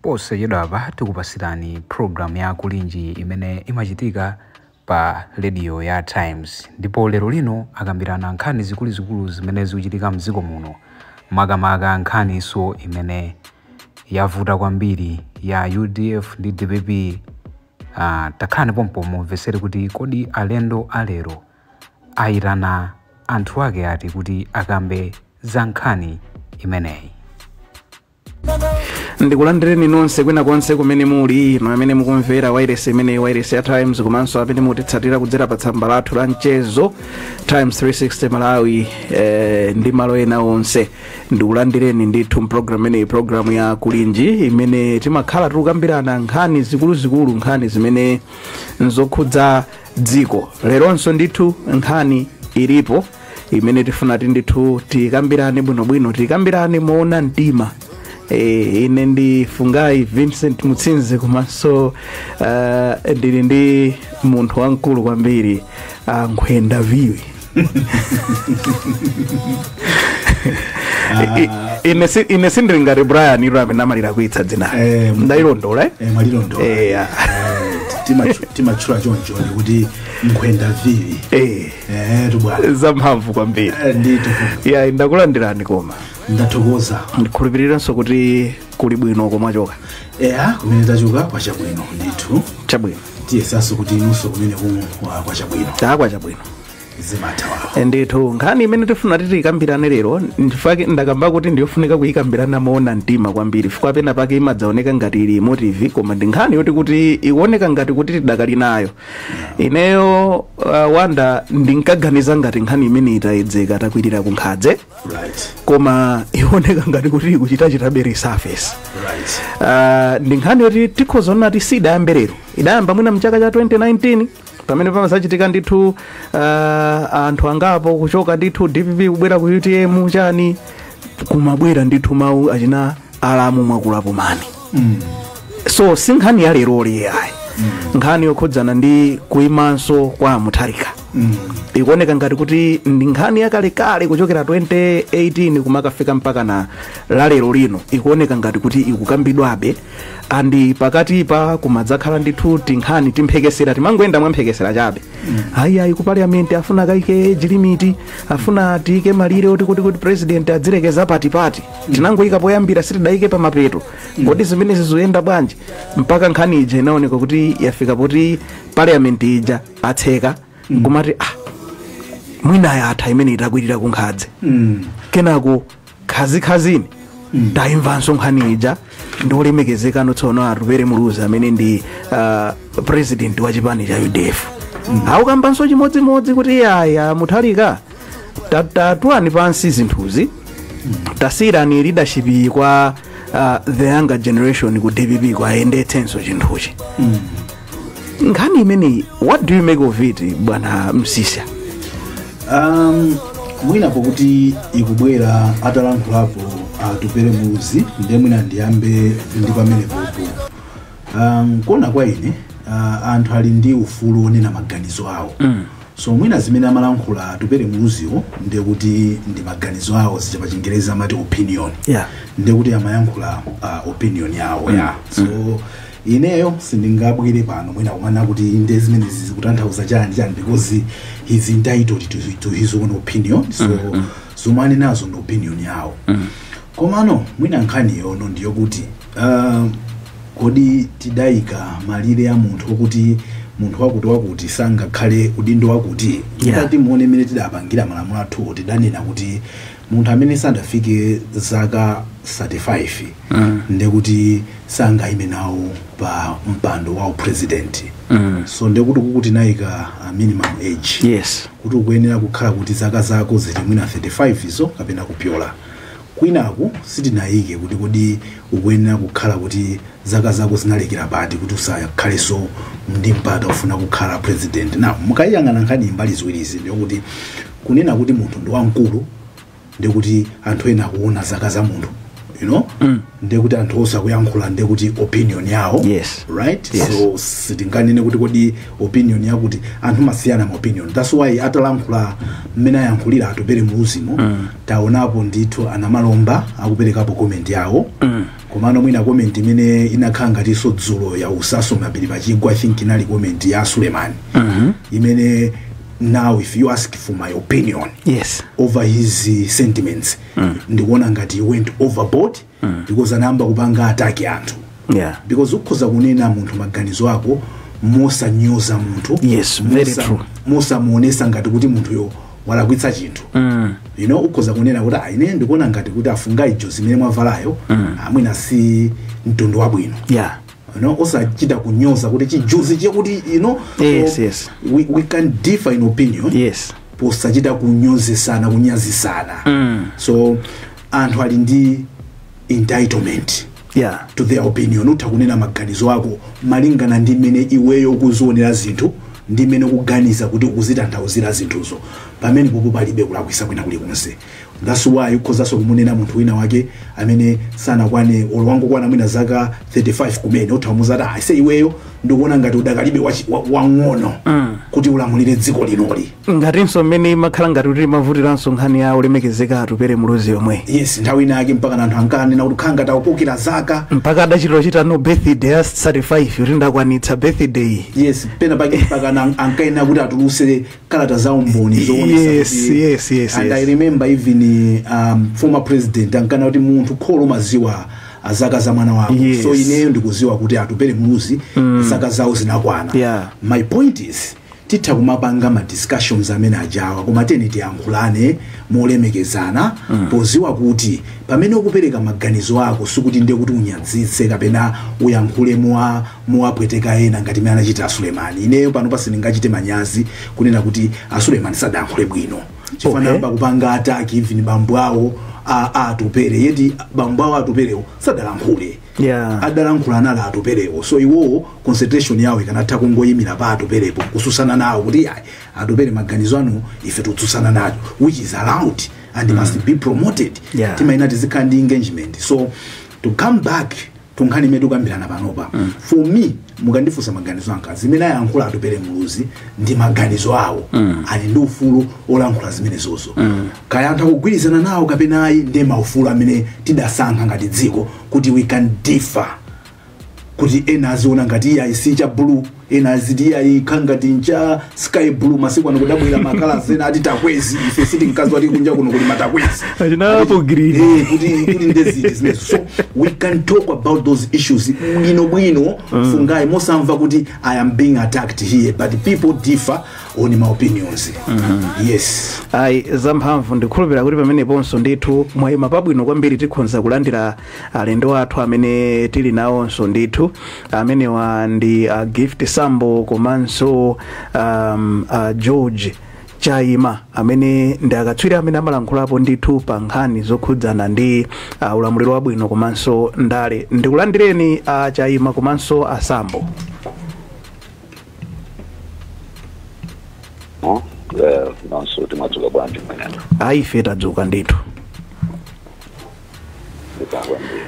Posachedwapa tikupasirani program ya Kulinji imene imachitika pa radio ya Times, ndipo lero lino akambirana nkhani zikuluzikulu zimene zikuchitika mdziko muno, makamaka nkhaniso imene yavuta kwambiri ya UDF ndi DPP. Takhalani pompo mumvesere kuti kodi alendo alero ayitana anthu ake ati kuti akambe za nkhani imeneyi. Ndikulandireni nonse kwina konse kumene muli, inu amene mukumvera wireless imene, wireless ya Times, komanso amene mutitsatira kudzera pa tsamba lathu la mchezo Times 360 Malawi, ndi malo ena onse. Ndikulandireni ndithu mprogram imeneyi, program ya Kulinji, imene timakhala tikukambirana nkhani zikuluzikulu, nkhani zimene nzokhudza dziko. Leronso ndithu nkhani ilipo imene tifuna ti ndithu tikambirane bwinobwino, tikambirane moona mtima. Ine ndi Fungai Vincent Mutsinze, komanso ndili ndi munthu wamkulu kwambiri, Nkhwenda Viwi. Ine sindili ngati Brian iro amene amalira kuitsa dzina. Ndayilondola, eh? Mwalilondola. Yeah. Timatchula choncho ndikuti Nkhwenda Viwi. Tubwana. Zamphamvu kwambiri. Ndithu. Ya, ndakulandirani koma. Ndathokoza. Ndikhulupiriranso kuti kuli bwino komwachoka. Eya, kumene tachoka kwachabwino ndithu. Chabwino. Tiyesanso kuti inunso kumene kumu kwachabwino. Takwachabwino. Zimathawa. Ndithu nkhani imene tifuna titi ikambirane lero, ndifake ndakamba kuti ndiyofunika kuyikambirana moona mtima kwambiri, chifukwa pena pake imadzaoneka ngati ili emotive, koma ndi nkhani yoti kuti ikuoneka ngati kuti tidakali nayo. Ineyo wanda ndinkaganiza ngati nkhani imene itayedzeka takwirira kunkhadze, koma ioneka ngati kuti ikuchitachitabe resurface. Ndi nkhani yoti tikhoza ona ti sidayambe lero, idayamba mwina mchaka cha 2019 pamene pamasachitika ndithu anthu angapo kuchoka ndithu DPP kubwera ku UTM, chani, kumabwera ndithu mawu achina alamu mwakulapo mani. So si nkhani ya leroli yayi, nkhani yokhudzana ndi kuimanso kwa Mutharika. Ikuoneka ngati kuti ndi nkhani yakalekale kuchokera 2018 kumakafika mpaka na lalero lino, ikuoneka ngati kuti ikukambidwabe. And pakatipa kumadzakhala ndithu tinkhani timphekesera, timangoyenda mwamphekesera chabe. Ayi ayi, ku parliament afuna kaike age limit, afuna tiyike malire oti kuti president adzilekeza patipati. Tinangoyika poyambira, sitidayike pamapeto. Kodi zimenezi zikuyenda bwanji? Mpaka nkhani ija inaoneka kuti yafika poti parliament ija atseka, kumati ah, mwina yatha imene itakwirira kunkhadze. Kenako khazikhazini tayimvanso nkhani ija ndi olemekezekano tsono Atupere Muluzi amene ndi president wa chipani cha UDF, akukambanso chimodzimodzi kuti aya, Mutharika, tatulani pansi zinthuzi, tasiyirani leadership kwa the younger generation ku DPP kwayendetsenso chinthuchi. Nkhani imeneyi, what do you make of it, bwana Msisya? Mwina pokuti ikubwera atalankhulapo Atupere Muluzi, ndiye mwina ndiyambe ndi pamene popo. Kuona kwa ine, anthu ali ndi ufulu onena maganizo awo. So mwina zimene amalankhula Atupere Muluziwo ndiye kuti ndi maganizo awo, zija pa Chingerezi amati opinion. Ndiye kuti amayankhula opinion yawo ya. So ineyo sindingabwere pano mwina kumana kuti inde zimenezi zikutanthauza chani chani, because he's entitled to his own opinion. So zomwe anenazo ndi opinion yawo. Komano mwina nkhani yono ndiyokuti kodi tidayika malire ya munthu okuti munthu wakuti wakuti sangakhale udindo wakuti? Titati muone mmene tidapangira malamulo athuwo, tidanena kuti munthu amene sandafike zaka 35 ndekuti sangayime nawo pa mpando wa president. So ndekuti kukuti tinayika minimum age kuti ukuyenera kukhala kuti zaka zako zili mwina 35 izo kapena kupyola. Kwinaku sitinayike kuti kodi ukuyenera kukhala kuti zaka zako zinalekera pati kuti usakhalenso ndi mpata ufuna kukhala president. Now mukayiyang'ana nkhani mbali ziwirizi, ndikuti kunena kuti munthu ndi wamkulu, ndikuti anthu ena akuona zaka za munthu. you know, ndekuti anthu osakuyankhula, ndekuti opinion yawo. Right. So sitinganene kuti kodi opinion yakuti anthu masiyana ma opinion. That's why atalankhula mmene ayankhulira Atupere Muluzimo, taonapo ndithu anamalomba akuperekapo comment yawo. Komano mwina comment imene inakhala ngatinso dzulo ya usaso mapiri pachigwa, I think inali comment ya Suleiman, imene now if you ask for my opinion over his sentiments, ndikuona ngati he went overboard, because anayamba kupanga attack anthu, because ukhoza kunena munthu maganizo ako mosanyoza munthu, Yes, very true. mosamuonesa ngati kuti munthuyo walakwitsa chinthu. Ukhoza kunena kuti, "Ah, ine ndikuona ngati kuti afunga ijo zimene mwavalayo, amwina si mtundu wabwino." Osachita kunyoza kuti chijuzi chekuti. So we can differ in opinion posachita kunyozesana, kunyazisana. So anthu ali ndi entitlement to their opinion. Utha kunena maganizo ako malingana ndi mmene iweyo ukuzionera zinthu ndi mmene ukuganiza kuti ukuzitanthauzira zinthuzo. Pamene popo palibe kulakwisa kwina kulikonse. That's why ukhozanso kumunena munthu wina wake amene sanakwane, olo wangokwana mwina zaka 35 kumene, utha kumuza ati, "Ase, iweyo ndikuona ngati udakalibe wang'ono kuti ulamulire dziko linoli." Ngatinso mmene imakhala ngati kuti imavutiranso nkhani ya olemekezeka Atupere Muluzi yomwe. Yes, nthawi ina yake mpaka anthu ankanena kuti khala ngati akukokera zaka. Mpaka adachita chita no birthday ya 35, kuti ndakwanitsa birthday. Yes, pena pake mpaka ankayenera kuti atuluse kalata za umboni zoonesa and I remember even former president ankana kuti munthu kholo umaziwa zaka za mwana wako. So ineyo ndikuziwa kuti Atupere Muluzi zaka zawo zinakwana. My point is, titha kumapanga ma discussions amene ajawa, koma teni tiyankhulane molemekezana, poziwa kuti pamene ukupereka maganizo ako sikuti ndiye kuti unyadzitse kapena uyankhule muwapweteka ena ngati mmene anachita Asulemani. Ineyo pano pasindingachite manyazi kunena kuti Asulemani sadayankhule bwino, chifukwa kupanga attack even bambo awo a Atupere, yeti bambo awo Atuperewo sadalankhule. Adalankhula anali Atuperewo, so iwowo concentration yawo ikanatha kungoyimira pa Atuperepo, kususana nawo kuti, "Ayi, Atupere, maganizo anu ife tikutsutsana nacho," which is allowed and must be promoted. Timayenera tizikhala ndi engagement. So to come back to nkhani imene tikukambirana panopa, for me, mukandifunsa maganizo anga, zimene ayankhula Atupere Muluzi ndi maganizo awo. Ali ndi ufulu olankhula zimenezozo. Kaya anthu akugwirizana nawo kapena ayi, ndi maufulu amene tidasankha ngati dziko kuti we can differ, kuti ena aziona ngati iyayi si cha blue, ena aziti iyayi kha ngati ncha sky blue. Masiku ano kudabwera ma colours ena ati turquoise. Ife sitinkaziwa ati kunja kuno kuli ma turquoise. Achinapo green. Kuti ndeziti zimenezo. So we can talk about those issues bwino bwino, fungayi, mosamva kuti I am being attacked here, but people differ on my opinions. Yes. Ayi, zamphamvu. Ndikhulupirira kuti pameneponso ndithu mwayima pabwino kwambiri. Tikhonza kulandira alendo athu amene tili nawonso ndithu. Amenewa ndi Gift Sambo komanso George Chaima, amene ndi akatswiri amene amalankhulapo ndithu pa nkhani zokhudzana ndi ulamuliro wabwino komanso ndale. Ndikulandireni Chaima komanso asambo. No? Nonso timadzuka bwanji mwenendo? Ayi, ife tadzuka ndithu. Ndikangwambiri.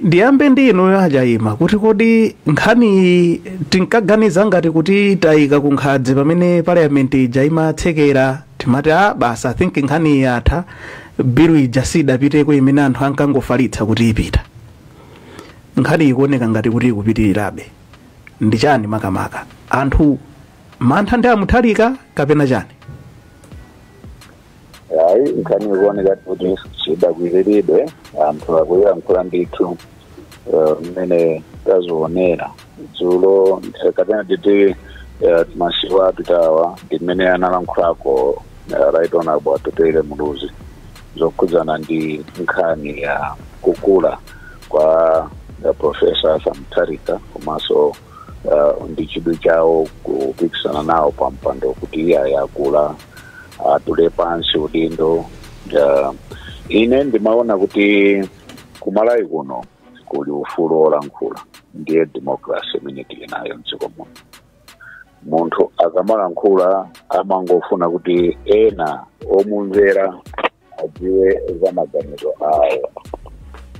Ndiyambe ndi inu achaima, kuti kodi nkhani tinkaganiza ngati kuti tayika kunkhadzi pamene parliament ija imatsekera, timati a basa, I think nkhani yatha, bill ija sidapiteko imene anthu ankangofalitsa kuti ipita. Nkhani ikuoneka ngati kuti ikupitirirabe. Ndi chani makamaka? Anthu mantha ndi amuthalika kapena chani? Ayi, nkhani ikuoneka kuti sidakwiziridwe. Anthu akuyankhula ndithu. Mmene tazionera dzulo, kapena titi masiku apitawa, ndi mmene analankhulako Right Honorable Atupele Muluzi zokhudzana ndi nkhani ya kukula kwa Professor Arthur Mutharika komanso ndi chidwi chawo kupikisana nawo pa mpando, kuti iye ayakula, atule pansi udindo. Ine ndimaona kuti kumalawi kuno kuli ufulu wolankhula, ndiye democracy imene tili nayo mdziko muno. Munthu akamalankhula amangofuna kuti ena omumvera Adziwe za maganizo awo,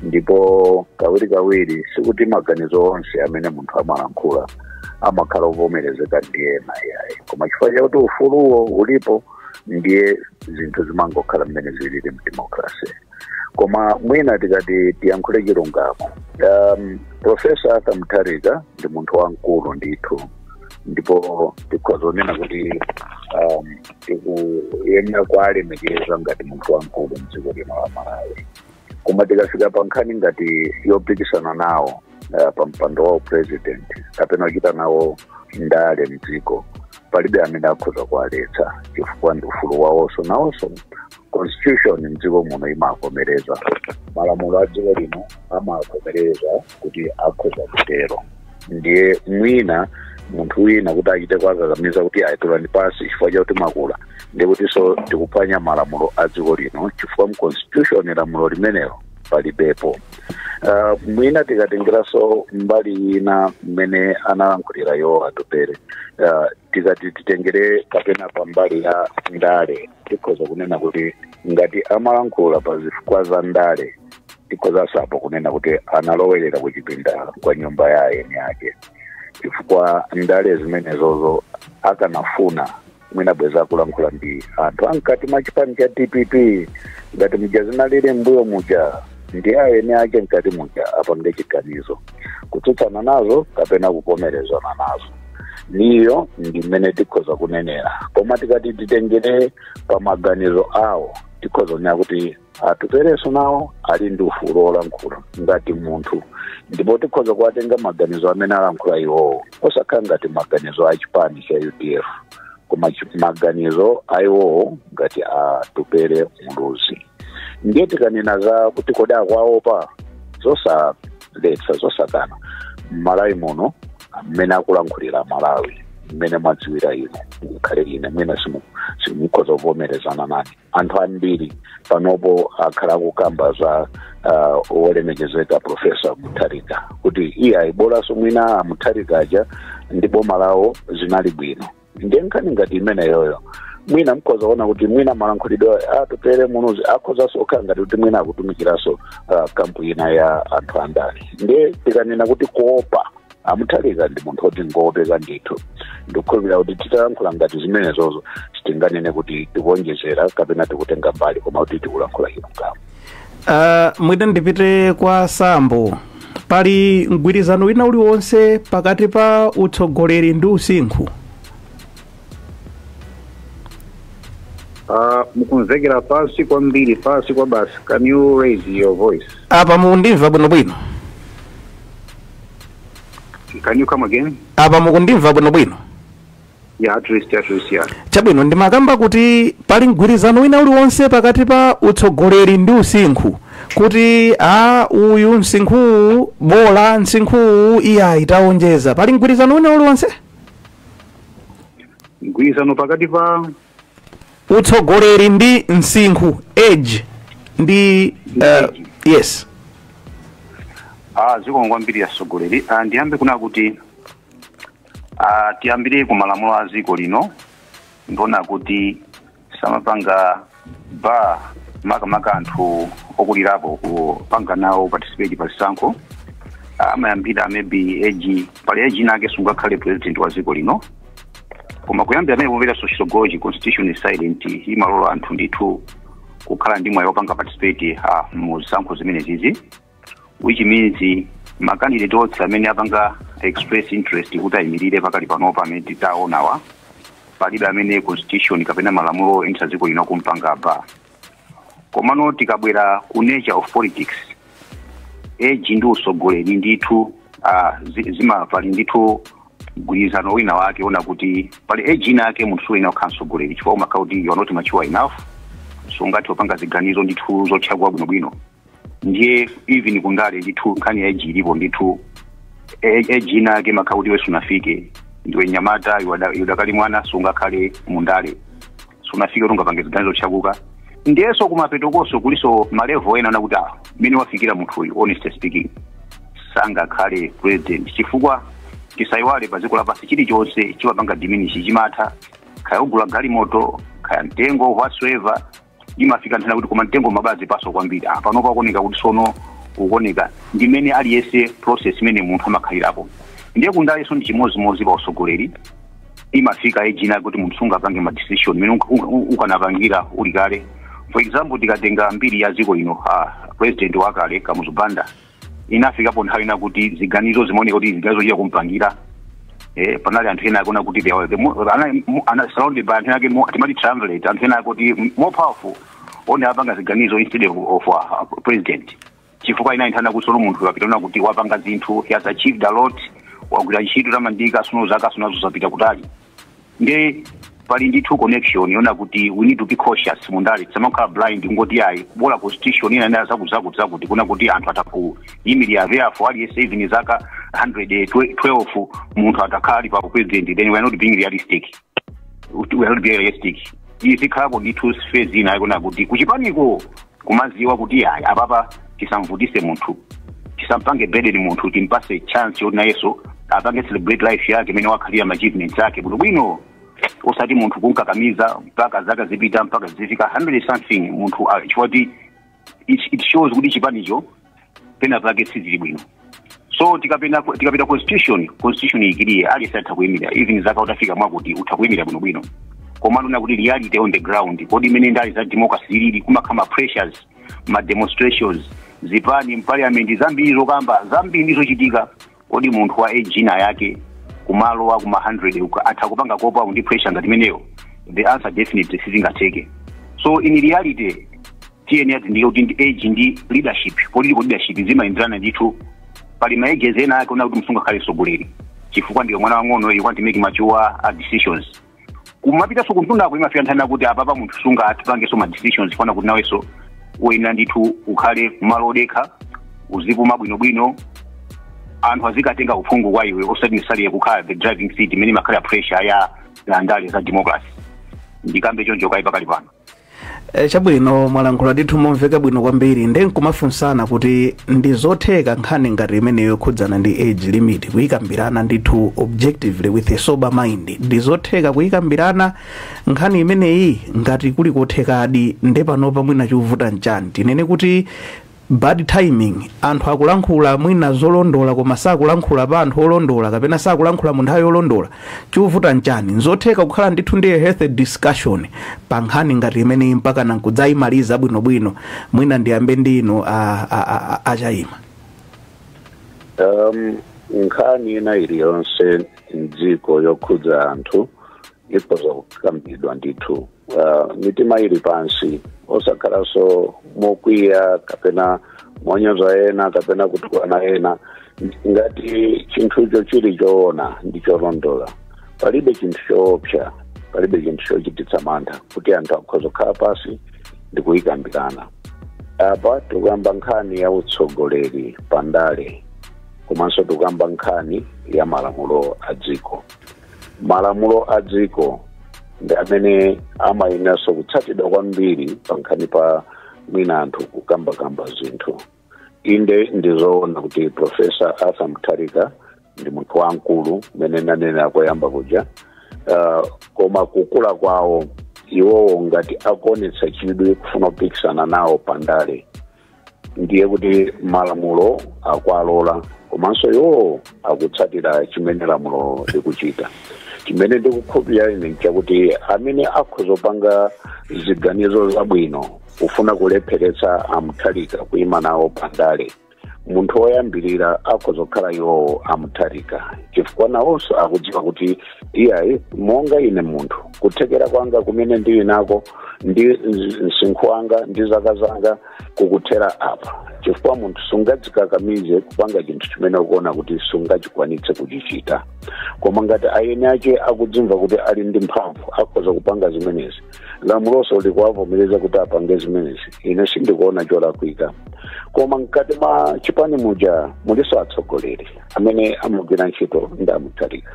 ndipo kawiri kawiri sikuti maganizo onse amene munthu amalankhula amakhala ovomerezeka ndi ena, yayi, koma chifukwa chakuti ufuluwo ulipo, ndiye zinthu zimangokhala mmene zilili m'democracy. Koma mwina tikati tiyankhule chilungamo, Professor Arthur Mutharika ndi munthu wamkulu ndithu, ndipo tikhoza kunena kuti tikuyenera kuwalemekeza ngati munthu wamkulu mdziko lino la Malawi. Koma tikafika pa nkhani ngati yopikisana nawo pa mpando wa president kapena kuchita nawo ndale mdziko, palibe amene akhoza kuwaletsa, chifukwa ndi ufulu wawonso. Nawonso constitution mdziko muno imavomereza, malamulo a dziko lino amavomereza kuti akhoza kutero. Ndiye mwina munthu wina kuti achite kwakakamiza kuti ayitulani pansi chifukwa chakuti makula, ndikutinso tikuphwanya malamulo a dziko lino, chifukwa mu constitution lamulo limenelo palibepo. Mwina tikatengeranso mbali ina mmene analankhulira yo Atupere, tikati titengere kapena pambali ya ndale, tikhoza kunena kuti ngati amalankhula pa zifukwa za ndale, tikhoza sapo kunena kuti analowerera kuchipinda kwa nyumba ya eni ake, chifukwa ndale zimenezozo akanafuna mwina bweza kulankhula ndi anthu ankati mwa chipani cha DPP ngati muja zinalili mbuyo muja, ndi eni ake mkati muja apange chiganizo kutsutsana nazo kapena kuvomerezana nazo. Niyo ndi mmene tikhoza kunenera. Koma tikati titengere pa maganizo awo, tikhoza kunena kuti Atupereso nawo ali ndi ufulu wolankhula ngati munthu, ndipo tikhoza kuwatenga maganizo amene alankhula iwowo, osakhala ngati maganizo a chipani cha UDF, koma maganizo a iwowo ngati Atupere Muluzi. Ndiye tikanena za kuti kodi akwaopa, zosaletsa, zosakana. Mmalawi muno mmene akulankhulira Malawi, mmene mwadziwira ino, ngakhale ine mwina simukhoza kuvomerezana nane, anthu ambiri panopo akhala akukamba za wolemekezeka Professor Mutharika kuti iye ayibolanso mwina Mutharika aja ndi boma lawo zinali bwino. Ndiye nkhani ngati imeneyoyo, mwina mukhoza kuona kuti mwina malankhulidwe Atupere Muluzi akhozanso kukhala ngati kuti mwina akutumikiranso kampu ina ya anthu andale. Ndiye tikanena kuti kuopa, aMutharika ndi munthu oti ngoopeka ndithu. Ndikukhulupirira kuti titalankhula ngati zimenezozo, sitinganene kuti tikuonjezera kapena tikutenga mbali, koma kuti tikulankhula chilungamo. Mwina ndipite kwa Sambo. Pali mgwirizano wina uliwonse pakati pa utsogoleri ndi usinkhu? Mukumvekera pansi kwambiri, pansi kwa basi. Can you raise your voice? Apa mukundimva bwinobwino? Can you come again? Apa mukundimva bwinobwino? Yeah, at least, yeah. Chabwino, ndimakamba kuti pali mgwirizano wina uliwonse pakati pa utsogoleri ndi usinkhu, kuti a uyu msinkhuwu bola, msinkhuwu iya itawonjeza, pali mgwirizano wina uliwonse? Mgwirizano pakati pa utsogoleri ndi msinkhu, age ndi yes. Ah, zikomo kwambiri, atsogoleri. Ah, ndiyambe kuna kuti tiyambire ku malamulo a dziko lino. Ndiona kuti samapanga bar makamaka anthu okulirapo kupanga nawo participate pa zisankho. Amayambira maybe age, pali age inake sungakhale president wa dziko lino. Koma kuyambira amene popita sociology, constitution is silent, imalola anthu ndithu kukhala ndi mwayi wopanga participate mu zisankho zimene zizi, which means ma candidate onse amene apanga express interest kuti ayimirire pakali panopa amene titaonawa, palibe amene constitution kapena malamulo oyendetsa dziko lino kumpanga bar. Komano tikabwera ku nature of politics, age ndi usogoleri ndithu zima pali ndithu mgwirizano wina wake ona kuti pali age ina yake munthu suyenera kukhala mtsogoleri, chifukwa umakhala kuti you are not mature enough, sungathe kupanga ziganizo ndithu zotchakwa bwinobwino. Ndiye even kundale ndithu nkhani ya age ilipo ndithu. Age ina yake makhala kuti iwe sunafike, ndiwe nyamata, udakali mwana, sungakhale mundale, sunafike kuti ungapange ziganizo zotchakuka. Ndiyenso kumapetokonso kuliso ma level ena ona kuti mmene wafikira munthu uyu, honestly speaking, sangakhale president, chifukwa tisayiwale pa dziko lapansi chilichonse chimapanga diminish, chimatha, kaya ugula galimoto, kaya mtengo, whatsoever. Imafika nthena kuti koma mtengo mabazi paso kwambiri. Ah, panopa kuoneka kuti sono ukuoneka ndimene aliyese process imene munthu amakhalirapo. Ndiye kundaleso ndi chimozimozi pa usogoleri. Imafika age ina kuti munthu sungapange ma decision imene ukanapangira uli kale. For example, tikatenga mbiri ya dziko ino, president wakale Kamuzu Banda, inafikapo nthawi ina kuti ziganizo zimaoneka kuti ziganizo chiya kumpangira. Panali anthu ena akuona kuti they were the surrounded by anthu ena ake timati triumvirate, anthu ena akuti more powerful one apanga ziganizo instead of president, chifukwa ina nthana kuti sono munthu wapitana kuti wapanga zinthu, he has achieved a lot, wagwira ntchito tamandika, sono zaka sonazo zapita kutali. Nde pali ndithu connection yona kuti we need to be cautious mundale, tisamakhala blind ngoti ayi, bola constitution ina ina zakuti zakuti zakuti, kuna kuti anthu atakuyimirira, therefore aliyense even zaka 112 munthu atakhala ali pa president, then we are not being realistic. We are not being realistic. Izikhalapo ndithu phase ina yakona kuti kuchipaniko kumaziwa kuti ayi, apapa tisamvutise munthu, tisampange burden munthu, timpase chance yoti nayenso apange celebrate life yake imene wakhalira, ma achievements ake bwinobwino, osati munthu kunkakamiza mpaka zaka zipita, mpaka zifika 100 something munthu, chifukwa kuti it shows kuti chipanicho pena pake sizili bwino. So tikapita constitution ikiliye, aliyense atha kuyimira, even zaka utafika mwakuti utha kuyimira bwinobwino. Koma ndona kuti reality on the ground, kodi imene ndali za democracy zilili, kumakhala ma pressures, ma demonstrations, zipani m'parliament, zambiri zokamba, zambiri ndizochitika. Kodi munthu wa age ina yake kumalo kuma 100 atha kupanga cope ndi pressure ngati imeneyo? The answer, definitely sizingatheke. So in reality, tiyeni atindike kuti ndi age ndi leadership, political leadership, zimayenderana ndithu. Pali ma ages ena ake ona kuti msungakhale mtsogoleri, chifukwa ndiwe mwana wang'ono, you want to make mature decisions. Kumapitanso kumtundako imafika nthani kuti apapa munthu sunga atipangenso ma decisions, fana kuti nawenso uyenera ndithu ukhale malo odekha, uzipuma bwinobwino, anthu azikatenga uphungu kwa iwe, osati nisaliye kukhala the driving seat imene imakhala pressure ya ndale za democracy. Ndikambe choncho kayi pakali pano. Chabwino, mwalankhula ndithu momveka bwino kwambiri. Nde nkumafunsana kuti ndi zotheka nkhani ngati imeneyo yokhudzana ndi age limit kuyikambirana ndithu objectively with a sober mind? Ndi zotheka kuyikambirana nkhani imeneyi? Ngati kuli kothekadi, nde panopa mwina chikuvuta nchani? Tinene kuti bad timing, anthu akulankhula mwina zolondola koma sakulankhula pa anthu olondola kapena sakulankhula mu nthawi yolondola? Chikuvuta nchani? Nzotheka kukhala ndithu ndi a healthy discussion pa nkhani ngati imeneyi mpaka nankudzayimaliza bwinobwino? Mwina ndiyambe ndinu achayima. Nkhani ina iliyonse mdziko yokhudza anthu ikhoza kukambidwa ndithu mitima ili pansi, osakhalanso mokwiya kapena monyoza ena kapena kutukwana ena. Ngati chinthucho chili choona ndi cholondola, palibe chinthu choopsa, palibe chinthu chochititsa mantha kuti anthu akhoza kukhala pasi ndi kuyikambirana. Apa tikuyamba nkhani ya utsogoleri pandale, komanso tikuyamba nkhani ya malamulo a dziko. Malamulo a dziko ndi amene amayeneranso kutsatidwa kwambiri pa nkhani pa mwina anthu kukambakamba zinthu. Inde, ndizoona kuti Professor Arthur Mutharika ndi munthu wamkulu mmene nanena koyamba kuja, koma kukula kwawo iwowo, ngati akuonetsa chidwi kufuna kupikisana nawo pandale, ndiye kuti malamulo akualola, komanso iwowo akutsatira chimene lamulo likuchita. Chimene ndikukhulupirira ine nchakuti amene akhoza kupanga ziganizo zabwino kufuna kulepheretsa amutharika kuyima nawo pandale, munthu woyambirira akhoza kukhala iwowo amutharika, chifukwa nawonso akudziwa kuti iyayi, monga ine munthu, kuthekera kwanga kumene ndili nako ndi msinkhu wanga ndi zaka zanga kukuthera apa, chifukwa munthu sungadzikakamize kupanga chinthu chimene ukuona kuti sungachikwanitse kuchichita. Koma ngati ayeni ake akudzimva kuti ali ndi mphamvu, akhoza kupanga zimenezi, lamulonso likuwavomereza kuti apange zimenezi, ine sindikuona cholakwika. Koma mkati mwa chipani muja muliso atsogoleri amene amagwira ntchito ndi amutharika.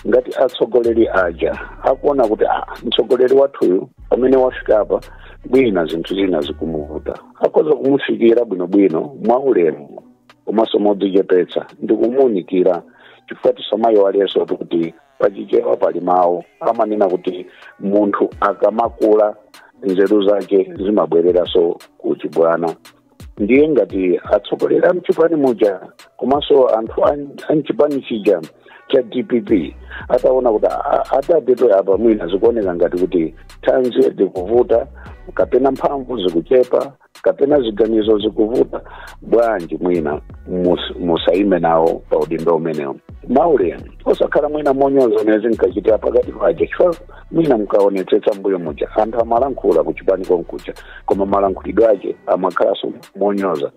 Ngati atsogoleri aja akuona kuti ah, mtsogoleri wathuyu pamene wafika apa bwina zinthu zina zikumuvuta, akhoza kumufikira bwinobwino mwaulemu komanso modzichepetsa ndi kumuwunikira, chifukwa tisamayiwalenso kuti pachichewa pali mawu amanena kuti munthu akamakula Nzeru zake zimabwereranso kuchibwana. Ndiye ngati atsogoleri a mchipani muja komanso anthu a mchipani chija cha DPP ataona kuti atateto apa mwina zikuoneka ngati kuti thanzi zikuvuta, kapena mphamvu zikuchepa, kapena ziganizo zikuvuta, bwanji mwina musaime nawo pa udindo umenewo maulemu, osakhala mwina monyoza nezi nkachitira pakati paja, chifukwa mwina mkaonetsetsa mbuyo muja anthu amalankhula kuchipani konkuja, koma malankhulidwe ake amakhalanso monyoza.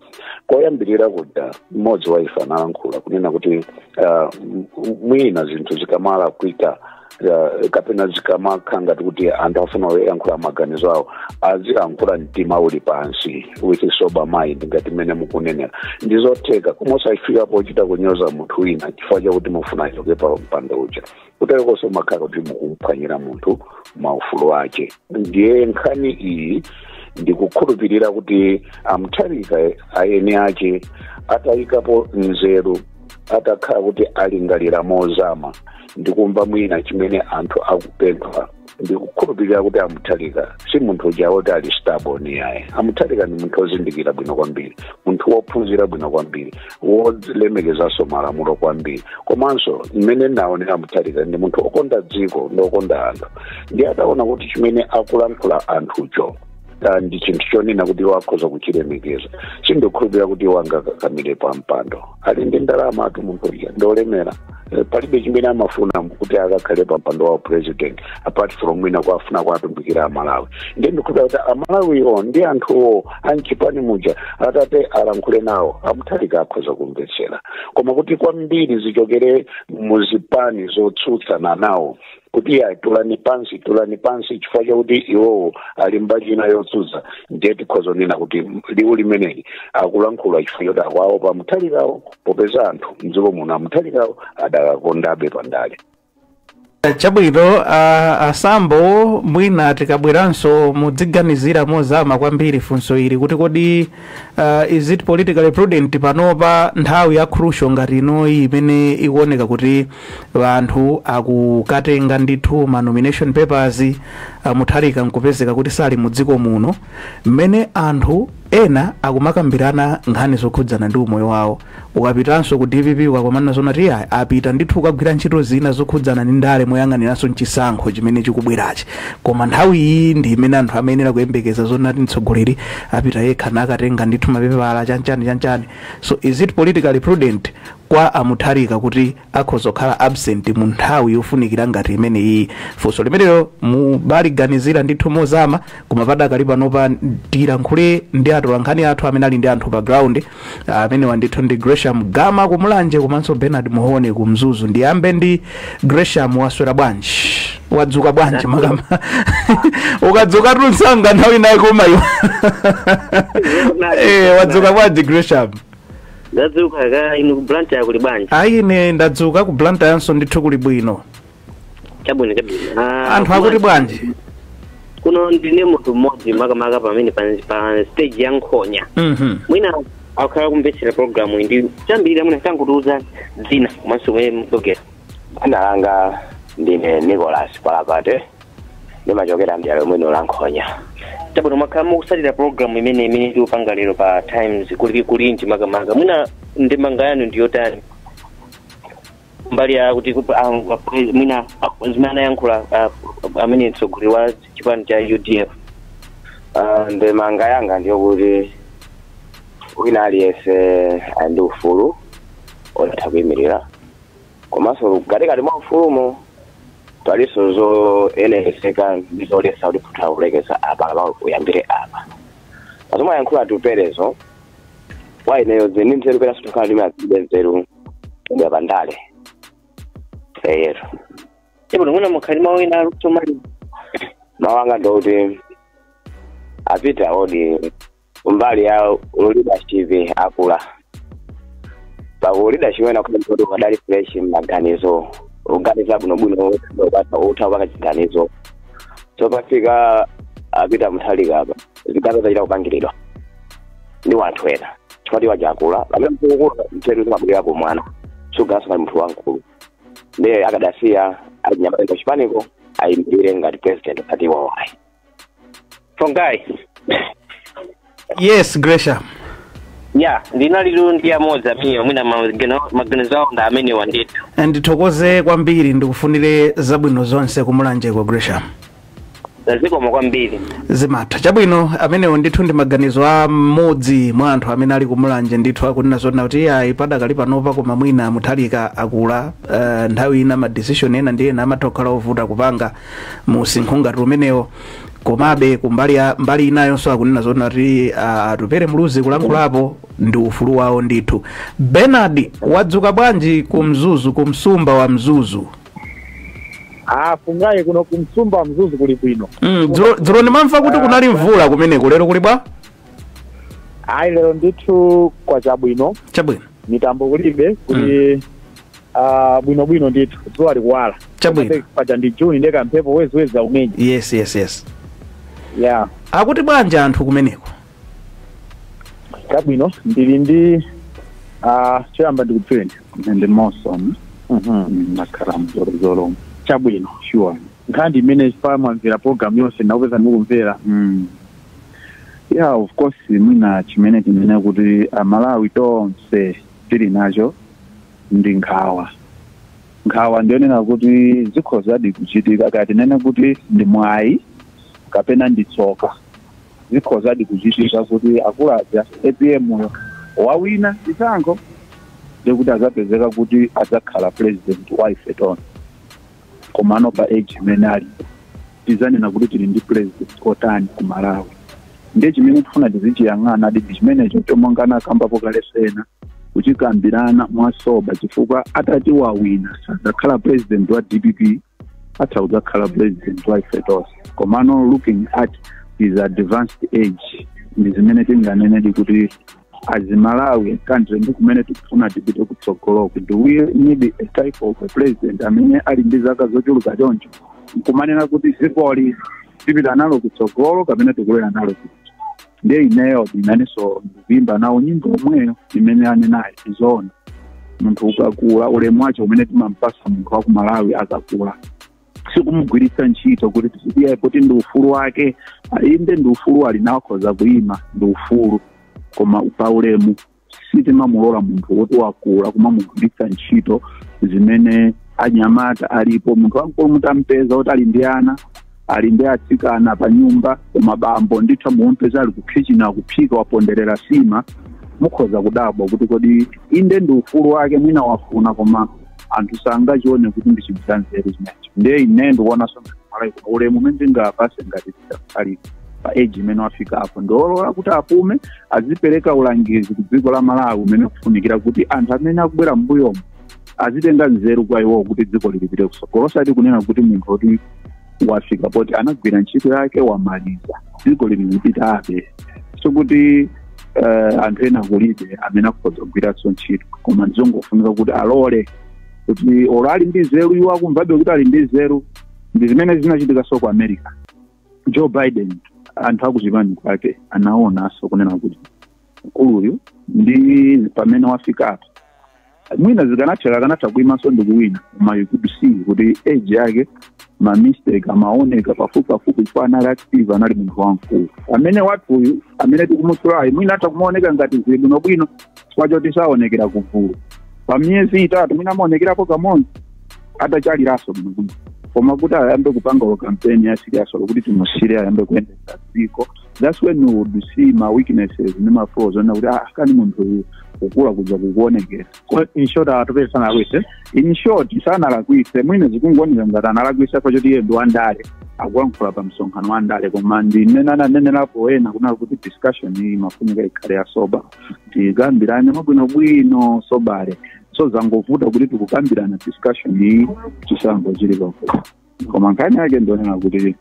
Koyambirira kuja mmodzi wa ife analankhula kunena kuti mwina zinthu zikamala kuita kapena zikamakhala ngati kuti anthu afuna kuyankhula maganizo awo, azilankhula mtima uli pansi, with sober mind, ngati mmene mukunenera ndizotheka, koma osafika pochita kunyoza munthu wina chifukwa chakuti mufuna achoke pa mpando uja. Kuterekonso makhala kuti mukumphwanyira munthu maufulu ake. Ndiye nkhani iyi ndikukhulupirira kuti aMutharika ayeni ake atayikapo nzeru, atakhala kuti alingalira mozama ndikumva mwina chimene anthu akupempha, ndikukhulupirira kuti aMutharika si munthu uja woti ali stubborn yaye. AMutharika ndi munthu wozindikira bwino kwambiri, munthu wophunzira bwino kwambiri, wolemekezanso malamulo kwambiri. Komanso mmene naonera, aMutharika ndi munthu wokonda dziko ndi wokonda anthu. Ndi ataona kuti chimene akulankhula anthucho ndi chinthu chonena kuti wakhoza kuchilemekeza, sindikukhulupirira kuti wangakakamire pa mpando. Ali ndi ndalama atu munthu uja, ndolemera. Palibe chimene amafuna kuti akakhale pa mpando wa president apart from mwina kwafuna kwatumikira Amalawi. Ndiye ndikukhulupirira kuti Amalawiwo ndi anthuwo amchipani muja atate alankhule nawo, aMutharika akhoza kumvetsera. Koma kuti kwambiri zichokere muzipani zotsutsana nawo kuti ya tulani pansi, tulani pansi, chifukwa chakuti iwowo ali mbali ina yotsutsa, ndiye tikhoza kunena kuti liwu limeneli akulankhula chifukwa choti akuwaopa Mutharikawo, popeza anthu mdziko muno aMutharikawo adakakondabe pandale. Chabwino, aSambo, mwina tikabweranso mudziganizira mozama kwambiri funso ili kuti kodi is it politically prudent panopa, nthawi ya crucial ngati inoyi imene ikuoneka kuti anthu akukatenga ndithu ma nomination papers, Mutharika nkupezeka kuti sali mu dziko muno, mmene anthu ena akumakambirana nkhani zokhudzana ndi umoyo wawo? Ukapitanso ku DPP ukakomana zona ti ayi, apita ndithu ukagwira ntchito zina zokhudzana ndi ndale moyang'aniranso mchisankho chimene chikubwerachi, koma nthawi iyi ndi imene anthu amayenera kuyembekeza zonati mtsogoleri apita yekha nakatenga ndithu mapepala, chanchani chanchani. So is it politically prudent kwa aMutharika kuti akhoza kukhala absent mu nthawi yofunikira ngati imene iyi? Funso limenelo mubaliganizira ndithu mozama. Koma padakali panopa tilankhule ndi atolankhani athu amene ali ndi anthu pa ground. Amenewa ndithu ndi Gresham Gama kuMulanje komanso Bernard Muhone ku Mzuzu. Ndiyambe ndi Gresham. Waswera bwanji? Wadzuka bwanji? Makama ukadzuka tunsanga nthawi inayi koma iwe wadzuka bwanji, Gresham? Ndadzuka ka. Inu ku Blantyre kuli bwanji? Ayi, ine ndadzuka. Ku Blantyre ndithu kuli bwino. Chabwino, chabwino. Anthu akuti bwanji? Kuno ndine munthu mmodzi, makamaka pamene pa stage ya Nkhonya. Mwina akhala kumvetsera program iyi ndi chambirira, mwina tangutiuza dzina komanso kumene mukuchokera. Dzina langa ndine Nicholas Kwalapate, ndimachokera mdera lomweno la Nkhonya. Chabwino, mwakhala mukusatira program imene tikupanga lero pa Times kuli kulinji, makamaka mwina ndemanga yanu ndiyotani mbali ya kuti mwina zimene anayankhula amene mtsogoleri wa chipani cha UDF? Ndemanga yanga ndiyokuti wina aliyense ali ndi ufulu otha kuyimirira, komanso katikati mwa ufulumo palinso zoyenerezeka ndi zoletsa kuti kutha kulekeza apa kapa uyambire apa. Pazomwe ayankhula Tuperezo, kwa ineyo ndi nzeru pena sitokhala ndi nzeru yapandale eyetu. Chabwino, mwina mukhali mawu ena alutsomali. Mawu anga ndikuti apita odi kumbali ya leadership akula paku leadership ena kuti ukadali fresh m'maganizo, uganiza bwinobwino, utha kupanga chiganizo. So pafika apita Mutharika apa, ziganizo zachita kupangiridwa ndi wanthu ena chifukwa tiwaja akula. Pamene mkukula mteru zimabwererapo mwana sugaso ngati munthu wamkulu. Ndiye akadasiya achinyamata chipaniko ayimirire ngati president osati iwowo ayi. Fungai. Yes, Gresham. Ya, ndinalilu ndi amodzi amenewa, mwina maganizo awo ndi amenewa ndithu. Ndithokoze kwambiri, ndikufunire zabwino zonse kumulanjeko, Gresham. Zikomo kwambiri. Zimatha. Chabwino, amenewo ndithu ndi maganizo a mmodzi mwa anthu amene ali kumulanje ndithu, akunena zona kuti ayi, padakali panopa koma mwina Mutharika akula, nthawi ina ma decision ena ndi ena amatha kukhala ovuta kupanga mu usinkhu ngati umenewo. Komabe kumbali ya mbali inayonso akunena zona kuti Atupere Muluzi kulankhulapo ndi ufulu wawo ndithu. Bernard, wadzuka bwanji ku Mzuzu, ku msumba wa Mzuzu? Ah, Fungayi, kuno kumsumba wa Mzuzu kuli bwino. Dzulo ndimamva kuti kunali mvula kumeneko, lero kuli bwa? Ayi, lero ndithu kwachabwino. Chabwino. Mitambo kulibe, kuli bwinobwino ndithu, dzuwa likuwala. Chabwino. Paja ndi Juni, ndeka mphepo weziwezi aumenya. Yes. Ya. Akuti bwanji anthu kumeneko? Chabwino, ndili ndi choyamba ndikudziweni. Ndi Monson. Nakhala mzolozolo. Chabwino. Sure. Nkhani imene pa mwamvera program yonse, nakupeza mukumvera? Yeah, of course, mwina chimene tinene kuti Amalawi tonse tili nacho ndi nkhawa. Nkhawa ndionena kuti zikhozadi kuchitika, kati nene kuti ndi mwayi kapena ndi tsoka, zikhozadi kuchitika kuti akulu aja APM yo wawina chisankho, ndikuti azapezeka kuti adzakhala president wa ife tonse. Komano pa age imene alipo, tizanena kuti tili ndi president otani ku Malawi? Ndiye chimene tifuna tizichiyang'ana adi ndi chimenecho, chomongana akambapo kale sena kuchikambirana mwa sober, chifukwa atati wawina sadzakhala president wa DPP, atha kudzakhala president wa ife tonse. Komano looking at his advanced age, ndi zimene tinganenedi kuti as Malawi country, ndi kumene tikufuna tipite kutsogoloko, do we need a type of a president amene ali ndi zaka zochuluka choncho, nkumanena kuti dzikoli tipita nalo kutsogolo kapena tikulera nalo kuti? Ndiye ineyo inanenso ndikuyimba nawo nyimbo omweyo imene anenayo. Izoona, munthu ukakula, ulemu wacho umene timampasa munthu wa ku Malawi akakula sikumugwiritsa ntchito kuti tisiye kuti ndi ufulu wake. Inde, ndi ufulu ali nawo, akhoza kuyima, ndi ufulu, koma pa ulemu sitimamulola munthu woti wakula kumamugwiritsa ntchito zimene anyamata alipo. Munthu wamkulu mutampeza kuti ali ndi ana, ali ndi atsikana pa nyumba, koma bambo ndithu mumpeza ali ku kitchen akuphika, waponderera sima, mukhoza kudabwa kuti kodi. Inde, ndi ufulu wake, mwina wafuna, koma anthu sangachione kuti ndi chinthu cha nzeru chimenecho. Ndiye ine ndikuonanso ngati Malawi kuno ulemu umene tingapase ngati ali pa age imene wafika apo, ndiolola kuti apume, azipereka ulangizi ku dziko la Malawi umene kufunikira kuti anthu amene akubwera m'mbuyomo azitenga nzeru kwa iwowo kuti dziko lilipite kutsogolo, osati kunena kuti munthu oti wafika poti anagwira ntchito yake, wamaliza, dziko lilipita abe. Sikuti anthu ena kulibe amene akhoza kugwiranso ntchito, koma ndizongofunika kuti alole kuti olo ali ndi nzeru, iwo akumvabe kuti ali ndi nzeru. Ndi zimene zinachitikanso ku America. Joe Biden, anthu akuchipani kwake anaonanso kunena kuti mkuluyu ndi pamene wafika apa, mwina zikanatheka akanatha kuyimanso ndi kuwina, koma you could see kuti age yake, ma mistake amaoneka pafupi pafupi, chifukwa anali active, anali munthu wamkulu. Amene wathuyu amene tikumutsulayi mwina atha kumaoneka ngati zili bwinobwino chifukwa choti saonekera kugulu, pa miyezi 3 mwina amaonekerapo kamodzi atachaliranso bwinobwino, koma kuti ayambe kupanga campaign ya serious kuti timusire ayambe kuyendetsa dziko, that's when we would see ma weaknesses ndi ma flaws, ona kuti ah, kani munthu uyu kukula kuja kukuonekera. In short, Atupere sanalakwise? In short, sanalakwise. Mwina zikungooneka ngati analakwisa pachoti iye ndi wandale, akuyankhula pa msonkhano wa ndale, koma ndimene ananenerapo ena kunali kuti discussion iyi imafunika ikhale ya sober, tikambirane mwabwinobwino soberly. So zangovuta kuti tikukambirana discussion iyi chisankho chili pafupi, koma nkhani yake ndionena kuti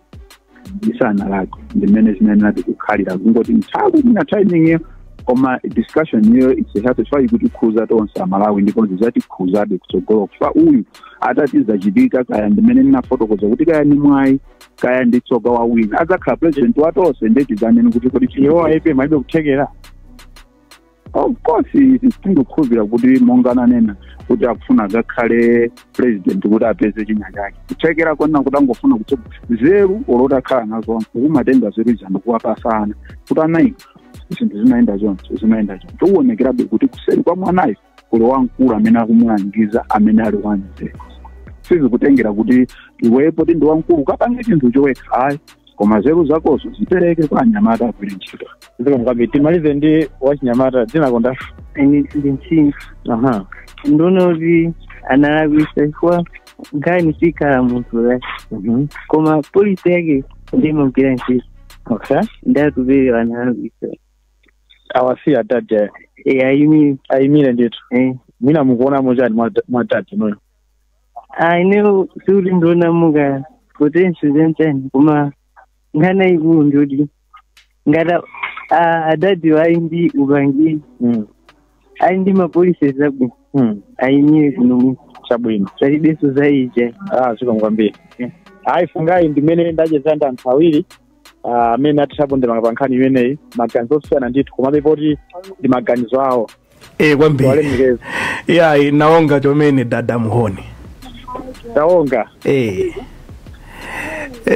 isanalakwe, ndimene zimene tikukhalira kungoti nthawi mwina timing iyo, koma discussion iyo it's a healthy chifukwa ikutikhuza tonse Amalawi, ndipo zidzatikhuzabe kutsogolo, chifukwa uyu atati zachitika, kaya ndimene ndinafotokoza kuti kaya ni mwayi kaya ndi tsoka, wawina, adzakhala president wa tonse, ndiye tidzanene kuti kodi Iwo APM alibe kuthekera? Of course tindikukhulupirira kuti monga ananena kuti akufuna akakhale president kuti apeze china chake, kuthekera kona kuti angofuna kuti zeru oloti akhala nazo, kumatenga zeru zanu kuwapasana kuti anayi zinthu zimayenda choncho, zimayenda choncho. Uwonekerabe kuti kuseri kwa mwanayo kuli wamkulu amene akumulangiza, amene ali wanzeru. Sizikutengera kuti iwepo ti ndi wamkulu kapange chinthu chowekha, ayi, koma zeru zakozo zipereke kwa anyamata agwire ntchito. Zikomo kwambiri. Timalize ndi wachinyamata, dzina konda? Ine ndi Mtsingi. Ndiona kuti analakwisa chifukwa nkhani sikhala munthu la, koma policy yake ndimagwira ntchito. Ndatupere analakwisa. Awasiya dadi? Eh, ayimire. Ayimire ndithu. Eh. Mwina mukuonamo chani mwa dadi noyo? Ah, ineyo sikuti ndiona muka potential chanchani, koma nkhani ayikulu ndikuti ngati adadi ali ndi upangiri, ali ndi ma policies abwino, ayimire kuno. Chabwino. Palibenso za ija. Ah, zikomo kwambiri. Ayi Fungayi, ndimene ndacheza ndi anthu awiri amene athapo ndemanga pa nkhani imeneyi, maganizo osiyana ndithu, komabe poti ndi maganizo awo. E, kwambiri. Walemekeza. Yayi, naonga chomene dada muhoni. Taonga. E,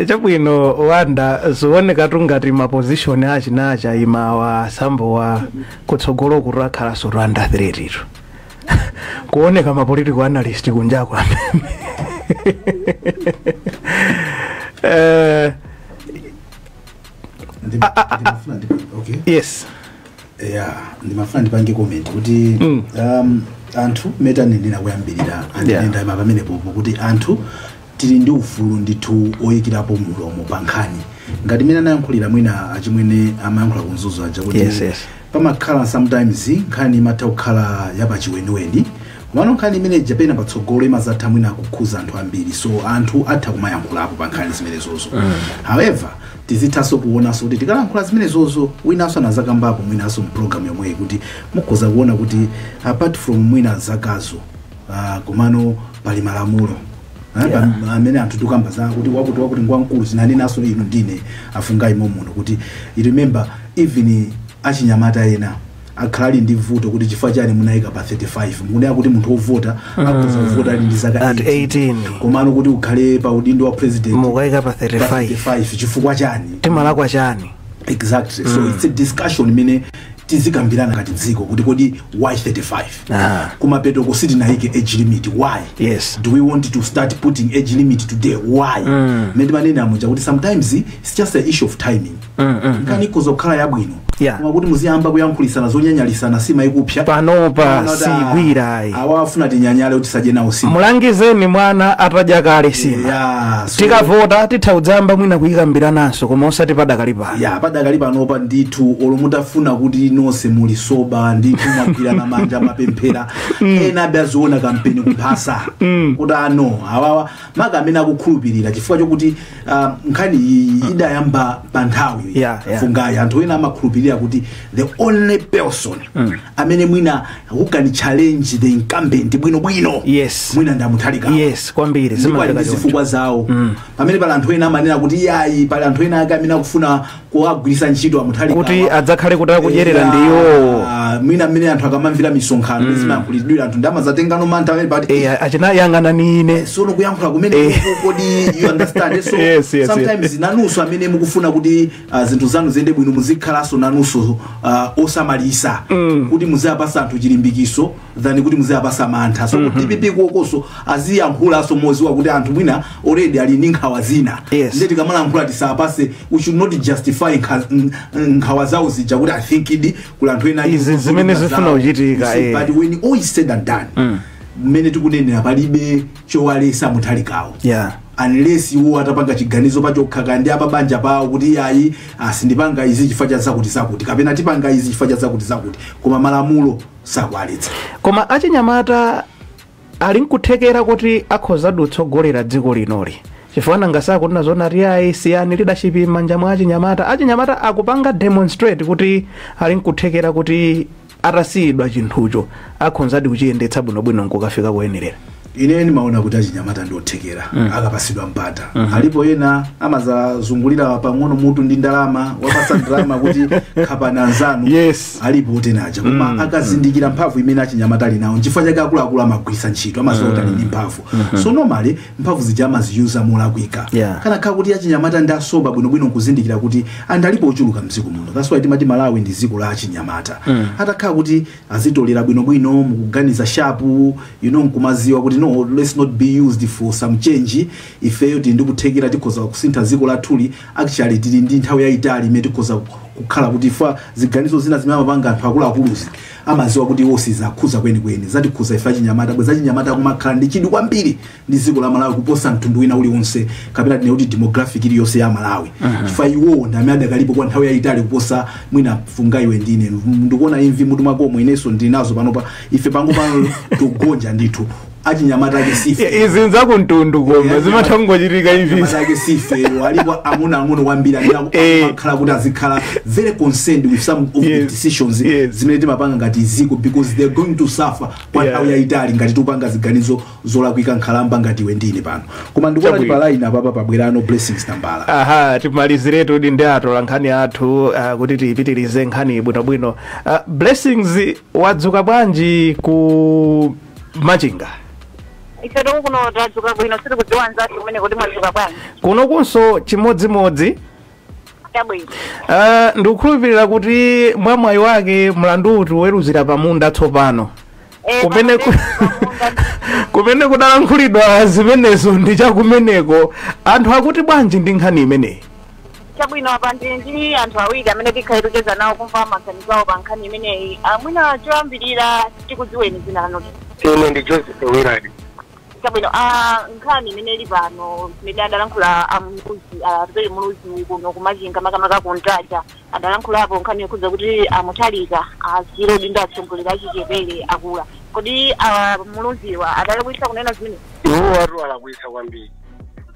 chabwino wanda, zionekatu ngati ma position achinacha imawa sambowa kutsogolo kuti akhalanso under threat itu, kuoneka ma political analyst kunjako amene Okay. Yes. Yeah, ndimafuna ndipange comment kuti anthu metanenera kuyambirira andinenda pamenepopo kuti anthu tili ndi ufulu ndithu oyikirapo mulomo pa nkhani ngati imene anayankhulira mwina achimwene amayankhula kumzuzu aja kuti pamakhala sometimes nkhani imatha kukhala yapachiweniweni, komano nkhani imene japena patsogolo imazatha mwina kukhuza anthu ambiri, so anthu atha kumayankhulapo pa nkhani zimenezozo. However, tizithanso kuonanso kuti tikalankhula zimenezozo, winanso anazakambapo mwinanso mpulogalamu yomweyi kuti mukhoza kuona kuti apart from mwina zakazo, komano pali malamulo. Amene anthu tikamba za kuti wakuti wakuti ngwamkulu, zinanenanso inu ndine afungayi muno kuti you remember even achinyamata ena akhala ali ndi vuto kuti chifukwa chani munayika pa 35, mukunena kuti munthu wovota akhoza kuvota ali ndi zaka At 18. Komano kuti ukhale pa udindo wa president mukayika pa 35. 35 chifukwa chani? Timalakwa chani? Exactly. So it's a discussion imene tizikambirana ngati dziko kuti kodi why 35? Kumapeto sitinayike age limit, why? Do we want to start putting age limit today? Why? Mmene timanena muja kuti sometimes it's just an issue of timing. Nkhani ikhoza kukhala yabwino, koma kuti muziyamba kuyankhulisana zonyanyalisana sima ikupsa panopa sigwira ayi. Awa afuna tinyanyale kuti sadye nawo sima. Mulangizeni mwana atadya kale sima. Yeah, so, tikavota titha kudzayamba mwina kuyikambirananso, koma osati padakali pano. Ya, padakali panopa ndithu, olo mutafuna kuti nonse muli sober ndithu, mwagwirana manja, mapemphera, ena abe aziona kampeni kuphasa kuti ano awawa maka amene akukhulupirira chifukwa chokuti nkhani iyi idayamba pa nthawi Fungayi, anthu ena amakhulupirira kuti the only person amene mwina who can challenge the incumbent bwinobwino mwina ndamuthalika. Yes, kwambiri. Ndipo ali ndi Zimamveka choncho. zifukwa zawo pamene pali anthu ena amanena kuti yayi, pali anthu ena ake amene akufuna kuwagwiritsa ntchito amuthalika kuti adzakhale kuti akudyerera ndi iwowo. Mwina mmene anthu akamamvera misonkhano zimayankhulidwira, anthu ndamazatengano mantha amene pati Achina yang'anani ine. Sono kuyankhula kumene kodi, you understand? So sometimes nanunso amene mukufuna kuti zinthu zanu ziyende bwino, muzikhalanso nanunso osamalisa kuti muziyapasa anthu chilimbikiso than kuti muziyapasa mantha. So kuti DPP kuokoso aziyankhulanso moziwa kuti anthu mwina already ali ndi nkhawa zina, ndiye tikamalankhula tisapase, we should not justify nkhawa zawo zija kuti I think idi kuli anthu ena Izi zimene zifuna kuchitika, You see, but when all is said and done, mmene tikunenera, palibe chowalesa muthalikawo unless iwo atapanga chiganizo pachokha kandi apa banja pawo kuti yayi, asindipanga izi chifukwa cha zakuti zakuti, kapena tipanga izi chifukwa cha zakuti zakuti, koma malamulo sakualetsa. Koma achinyamata ali nkuthekera kuti akhoza kutsogolera dziko linoli, chifukwa nanga sakunena zona ati ayi, siyani leadership m'manja mwa achinyamata? Achinyamata akupanga demonstrate kuti ali nkuthekera kuti atasiyidwa chinthucho akhonzadi kuchiyendetsa bwinobwino nkukafika kuyenerera. Ine ndimaona kuti achinyamata ndiothekera akapasidwa mpata. Alipo ena amazazungulira pang'ono mutu ndi ndalama, wapasa ndalama kuti khapana anzanu. Alipo otenaja, koma akazindikira mphamvu imene achinyamata ali nawo, nchifukwa chake akuluakulu amagwiritsa ntchito, amaziwa kuti ali ndi mphamvu. So normally mphamvu zija amaziyuza molakwika. Kana khala kuti achinyamata ndi asoba bwinobwino nkuzindikira kuti anthu alipo ochuluka mdziko muno, that's why timati Malawi ndi dziko la achinyamata. Atakhala kuti azitolera bwinobwino mukuganiza sharp, nkumaziwa kuti no, let's not be used for some change, ifeyo tili ndi kuthekera, tikhoza kusintha dziko lathuli. Actually tili ndi nthawi yayitali imene tikhoza kukhala kuti ifa ziganizo zina zimene amapanga anthu akuluakuluzi amaziwa kuti iwo sizakhuza kwenikweni, zatikhuza ife achinyamata. Bweza achinyamata akumakhala ndi chidwi kwambiri ndi dziko la Malawi kuposa mtundu wina uliwonse, kapena tine kuti demographic iliyonse ya Malawi, chifukwa iwowo ndi amene adakalipo kwa nthawi yayitali kuposa mwina funga iwe ndine. Ndikuona imvi mutu mwakomwe, inenso ndili nazo panopa. Ife pango pano tikugonja ndithu, achinyamata ake sife. Izi nzakumtundu, koma zimatha kungochitika imvi. Achinyamata ake sife. Alipo ang'onoang'ono kwambiri amene akumakhala kuti azikhala very concerned with some of the decisions zimene timapanga ngati ziko, because they're going to suffer kwa nthawi yayitali ngati tikupanga ziganizo zolakwika, nkhalamba ngati iwe ndine pano. Koma ndikuona kuti pa line apapa pabwerano Blessings Tambala. Aha, timaliziretu ndi atola nkhani athu kuti tiyipitirize nkhani bwinobwino. Blessings, wadzuka bwanji ku Machinga? Ife kuno tadzuka bwino, sitikudziwa nzathu kumene kuti mwadzuka bwanji. Kunokunso chimodzimodzi. Chabwino. Ndikukhulupirira kuti mwa mwayi wake mlandu tiweruzira pamunda tsopano. Kumene kudalankhulidwa zimenezo ndi chakumeneko, anthu akuti bwanji ndi nkhani imeneyi? Chabwino, apa ndili ndi anthu awiri amene tikhale tikucheza nawo kumva maganizo awo pa nkhani imeneyi. Mwina choyambirira tikudziweni dzina lanu. Ine ndi Joseph Willard. Chabwino, nkhani imene ili pano, imene adalankhula amuluzi, Atupele Muluzi kuno kuMachinga, makamaka kuntaja, adalankhulapo nkhani yokhudza kuti aMutharika asiyire udindo atsogoleri achichepere, akula. Kodi Muluziwa adalakwitsa kunena zimene? Iwo atu alakwitsa kwambiri,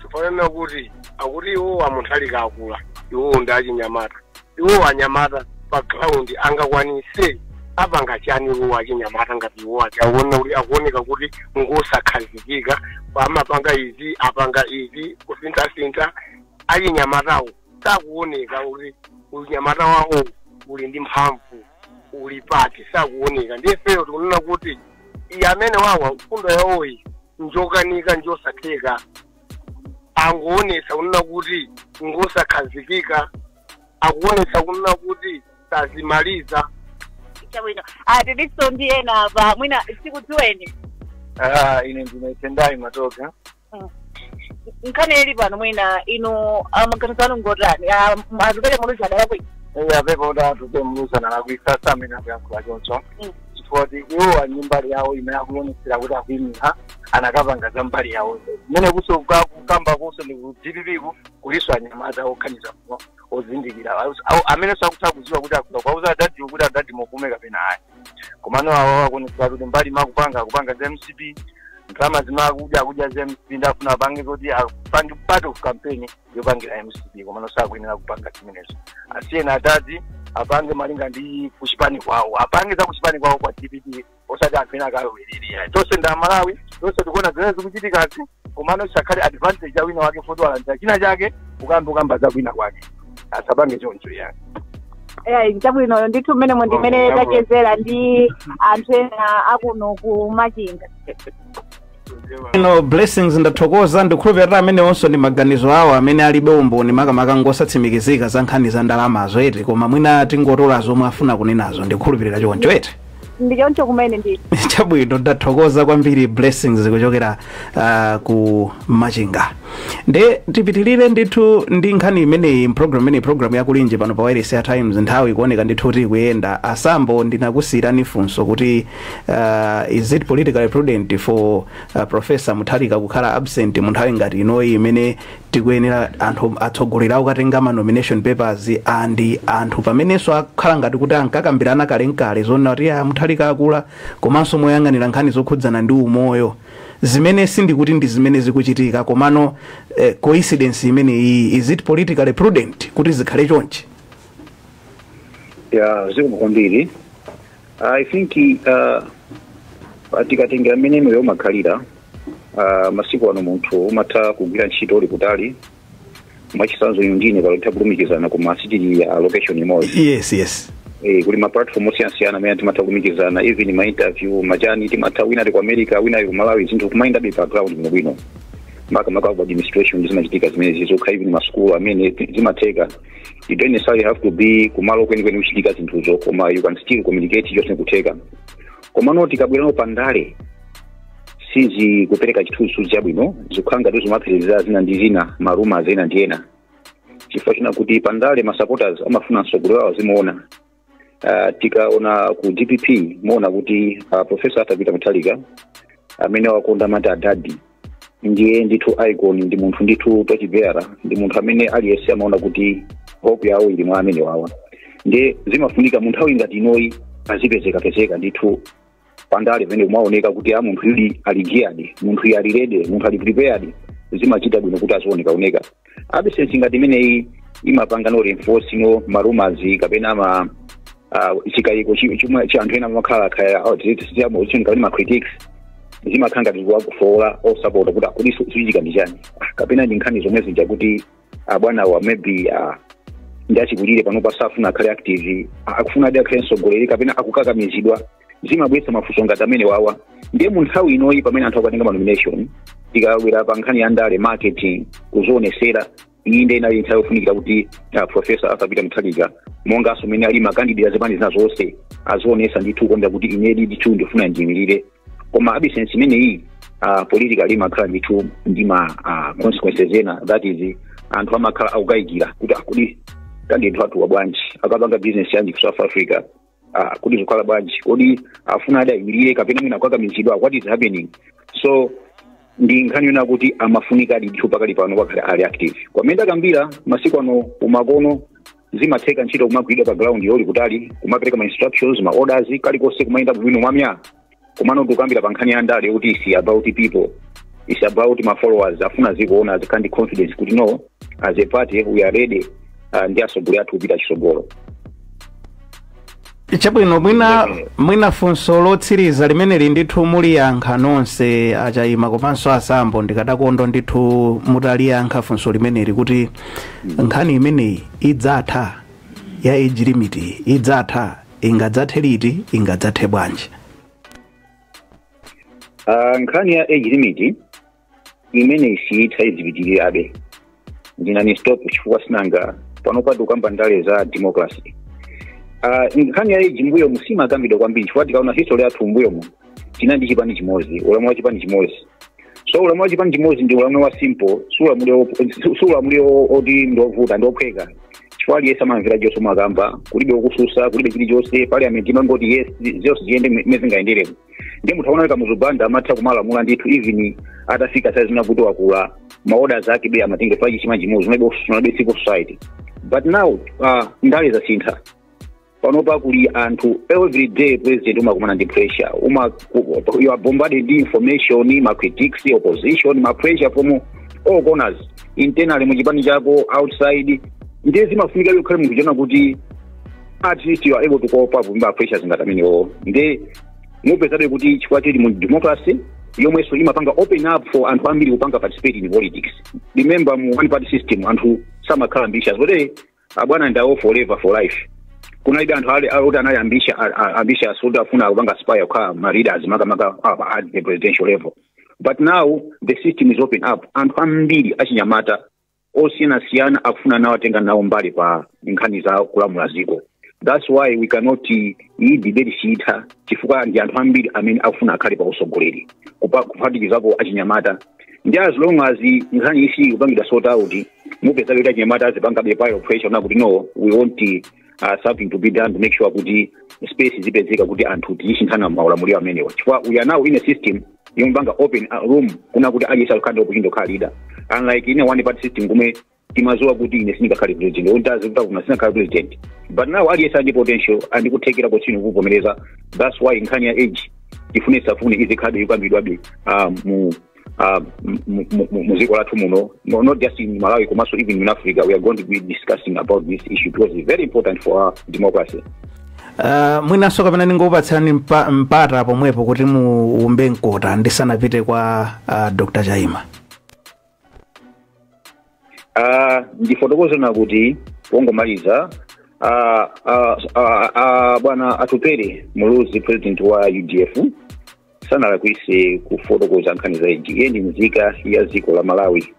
chifukwa kuti akuti iwo aMutharika akula, iwo ndi achinyamata. Iwo anyamata pa ground angakwanise apanga chani? Iwo achinyamata ngati iwo aja akuona kuti akuoneka kuti ngosakhazikika, amapanga izi, apanga izi, kusinthasintha. Achinyamatawo sakuoneka kuti unyamata wawo uli ndi mphamvu, uli pati, sakuoneka. Ndiye ifeyo tikunena kuti iye amene wawa mfundo yawoyi njokanika, njosatheka. Angoonetsa kunena kuti ngosakhazikika, akuonetsa kunena kuti sazimaliza. Chabwino, tilinso ndi ena apa, mwina sikudziweni. Ah, ine ndine Tendai Matoka. Nkhani ili pano, mwina inu maganizo anu ngotani? Atupele Muluzi adalakwitsa? Eya, apepo kuti Atupele Muluzi analakwitsa, samene akuyankhula choncho, chifukwa kuti iwo ali mbali yawo imene akuonetsera kuti akuyimira, anakapanga za mbali yawo. Kumene kuso kukamba kuso ndi ku DPP ku kuliso anyamata okhaniza kuno, ozindikira, amene sakutha kudziwa kuti akula kwauza adadi kuti adadi mukume kapena ayi. Komano awo akuonetsera kuti mbali makupanga akupanga za MCP, ndalama zimakudya akudya za MCP, ndafuna apange kuti apange part of campaign yopangira MCP, komano sakuyenera kupanga zimenezo. Asiyena adadi apange malinga ndi kuchipani kwawo, apange za kuchipani kwawo kwa DPP, osati anthu ena akalowerera. Tonse ndi Amalawi, tonse tikuona zimene zikuchitikazi, komano chisakhale advantage ya wina wake foti walandira china chake ukambe ukamba za kwina kwake. Asapange choncho yani. Eh, chabwino ndithu, mmene ndimene tachezera ndi anthu ena akuno ku Machinga. No, Blessings, ndathokoza. Ndikhulupirira amene onso ndi maganizo awo amene alibe umboni, makamaka ngosatsimikizika za nkhani za ndalamazo eti, koma mwina tingotola zomwe afuna kunenazo, ndikhulupirira choncho eti. Ndi choncho kumene ndithu. Chabwino, ndathokoza kwambiri Blessings kuchokera ku Machinga. Nde tipitilire ndithu ndi nkhani imeneyi program imeneyi, program yakulinji pano pa wireless ya Times. Nthawi ikuoneka ndithu kuti ikuyenda. Asambo, ndinakusiyirani funso kuti is it politically prudent for Professor Mutharika kukhala absent mu nthawi ngati inoyi imene tikuyenera anthu atsogoleri akukatenga ma nomination papers, and anthu pamenenso akhala ngati kuti ankakambirana kalenkale zonena kuti ya Mutharika akula, komanso moyang'anira nkhani zokhudzana ndi umoyo, zimene sindikuti ndi zimene zikuchitika, komano coincidence imene iyi, is it politically prudent kuti zikhale chonchi? Ya, zikomo kwambiri. I think tikatengera mmene moyo umakhalira, Masiku ano munthu umatha kugwira ntchito uli kutali. Mwachitsanzo, inu ndine pano titha kulumikizana, koma sitili ya location imodzi. Kuli ma platform osiyanasiyana amene timatha kulumikizana, even ma interview machani timatha, wina ali ku America, wina ali ku Malawi, zinthu kumayendabe pa ground bwinobwino. Makamaka ku administration zimachitika zimene zizokha, even masukulu amene zimatheka. You don't necessarily have to be kumalo kwenikweni kuchitika zinthuzo, koma you can still communicate, chonse kutheka. Komano tikabwerano pandale, sizikupereka chithunzithunzi chabwino, zikukhala ngati zimaphirizira zina ndi zina, ma rumours ena ndi ena, chifukwa china kuti pandale ma supporters amafuna mtsogoleri wawo azimuona. Tikaona ku DPP, muona kuti Professor Arthur Peter Mutharika, amene wakonda amati adadi, ndiye ndithu icon, ndi munthu ndithu torchbearer, ndi munthu amene aliyense amaona kuti hope yawo ili mwa amene wawa. Ndiye zimafunika mu nthawi ngati inoyi azipezekapezeka ndithu pandale pamene kumaoneka kuti a munthu yuli ali geared, munthu ali ready, munthu ali prepared. Zimachita bwino kuti azionekaoneka. Absence ngati imeneyi imapanga no reinforce no ma rumours kapena ma chikayiko chimwe cha anthu ena amakhala khaya kapena ma critics, zimakhala ngati zikuwakufola osapota kuti akudi zichitika ndi chani. Ah, kapena ndi nkhani zomwe zija kuti abwanawa maybe ndi achikulire panopa, safuna akhale active, akufuna adi akhale mtsogoleri kapena akukakamizidwa. Zimabweretsa mafunso ngati amene wawa. Ndiye mu nthawi inoyi pamene anthu akukatenga ma nomination, tikabwera pa nkhani ya ndale, marketing, kuzionesera, iyi ndiye inali nthawi yofunikira kuti Professor Arthur Peter Mutharika, monganso mene ali ma candidate azipani zina zonse, azionesa ndithu kuonera kuti inedi ndithu ndifuna ndiyimirire. Koma absence imeneyi politically imakhala ndithu ndi ma consequences ena, that is, anthu amakhala akukayikira kuti akudi candidate athu wa bwanji, akapanga business yanji ku South Africa, kodi zikhala bwanji, kodi afuna adi ayimirire kapena mwina akukakamizidwa? What is happening? So ndi nkhani yona kuti amafunika adi ndithu pakali pano pakhale ali active. Kwamene ndakambira, masiku ano umakono zimatheka ntchito kumagwidwa pa ground yoli kutali, kumapereka ma instructions, ma orders, kalikonse kumayenda bwino mwamya. Komano tikukambira pa nkhani ya ndale kuti is about people, is about ma followers, afuna zikuona, azikhala ndi confidence kuti no, as a party we are ready, ndi atsogoleri athu kupita chitsogolo. Chabwino, mwina funso lotsiriza limeneli ndithu muliyankha nonse, Achayima komanso Asambo. Ndikadakondo ndithu mutaliyankha funso limeneli kuti nkhani imeneyi idzatha, ya age limit idzatha, ingadzathe liti, ingadzathe bwanji? Nkhani ya age limit imene isiyitha, izipitirirabe, ndinani stop, chifukwa sinanga pano tikukamba ndale za democracy. Nkhani ya age mbuyo musimakambidwa kwambiri, chifukwa tikaona history yathu mbuyomu, tina ndi chipani chimodzi, ulamuliro wa chipani chimodzi. So ulamuliro wa chipani chimodzi ndi ulamuliro wa simple, si ulamuliro oti ndiovuta, ndiophweka, chifukwa aliyense amamvera chonse mwakamba, kulibe wokususa, kulibe chilichonse. Parliament imangoti yes, zonse ziyende mmene zingayenderemo. Ndiye munthu aona Kamuzu Banda amatha kumalamula ndithu even atafika size zina kuti wakula, ma orders ake be amatenga pa chimodzi chimodzi, unalibe civil society. But now ndale zasintha. Panopa kuli anthu, every day president umakumana ndi pressure, you are bombarded ndi information, ma critics, opposition, ma pressure from all corners, internally muchipani chako, outside. Ndiye zimafunika ukhale munthu chona kuti at least you are able to cope up with ma pressures ngati amenewo. Ndiye mupezabe kuti chifukwa chili mu democracy yomwenso imapanga open up for anthu ambiri kupanga participate in politics. Remember, mu one party system anthu samakhala ambitious, but hey, abwana ndawo forever, for life. Kunalibe anthu ali oti anali ambitious kuti afuna kupanga aspire kukhala ma leaders, makamaka at the presidential level. But now the system is open up, anthu ambiri achinyamata osiyanasiyana akufuna nawo atenga nawo mbali pa nkhani za kulamula ziko. That's why we cannot, iyi debate siyitha, chifukwa ndi anthu ambiri amene akufuna akhale pa usogoleri, kuphatikizapo achinyamata. Ndi as long as nkhani isi kupangidwa sort out, mupeza kuti achinyamata azipangabe pile pressure na kuti no, we want something to be done to make sure kuti space zipezeka kuti anthu tiyisinthana maulamuliro amenewa, chifukwa we are now in a system yomupanga open room kuna kuti aliyense akukhala ndi opportunity kukhala leader, unlike in a one party system kumwe timazowa kuti ine sindingakhale president, ontazi kuti akuna sindingakhale president. But now aliyense ali potential, andikuthekera kotsini kuvomereza. That's why nkhani ya age, tifune safune, izikhalabe ikambidwabe mu dziko lathu muno, no, not just in Malawi komanso even in Africa. We are going to be discussing about this issue because it's very important for our democracy. Mwinanso kapena ningopatsirani mpata pomwepo kuti muumbe mkota ndisanapite kwa Dr. Chaima. Ndifotokozana kuti pongomaliza, bwana Atupele Muluzi, president wa UDF, sanalakwise kufotokoza nkhani za age. Iye ndi nzika ya dziko la Malawi.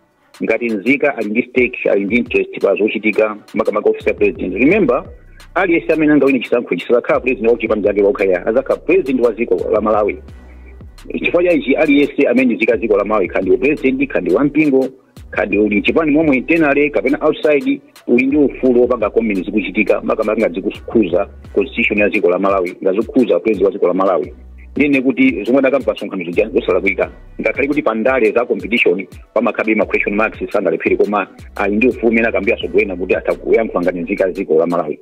Ngati nzika ali ndi stake, ali ndi interest pa zochitika, makamaka office ya president. Remember, aliyense amene angawine chisankho ichi sazakhala president wa chipani chake wakhaya, azakhala president wa dziko la Malawi. Chifukwa cha ichi, aliyense amene nzika dziko la Malawi, kandi president, kandi wampingo, kandi uli chipani momwe internally kapena outside, uli ndi ufulu wopanga comment zikuchitika, makamaka ngati zikukhuza constitution ya dziko la Malawi, ngazikukhuza president wa dziko la Malawi. Ndine kuti zomwe ndakamva msonkhano zija zosalakwika, ngakhale kuti pandale za competition pamakhabe ma question marks, sangalephere, koma ali ndi ufulu umene akambira sogwena kuti atha kuyankhula ngati nzika ya dziko la Malawi.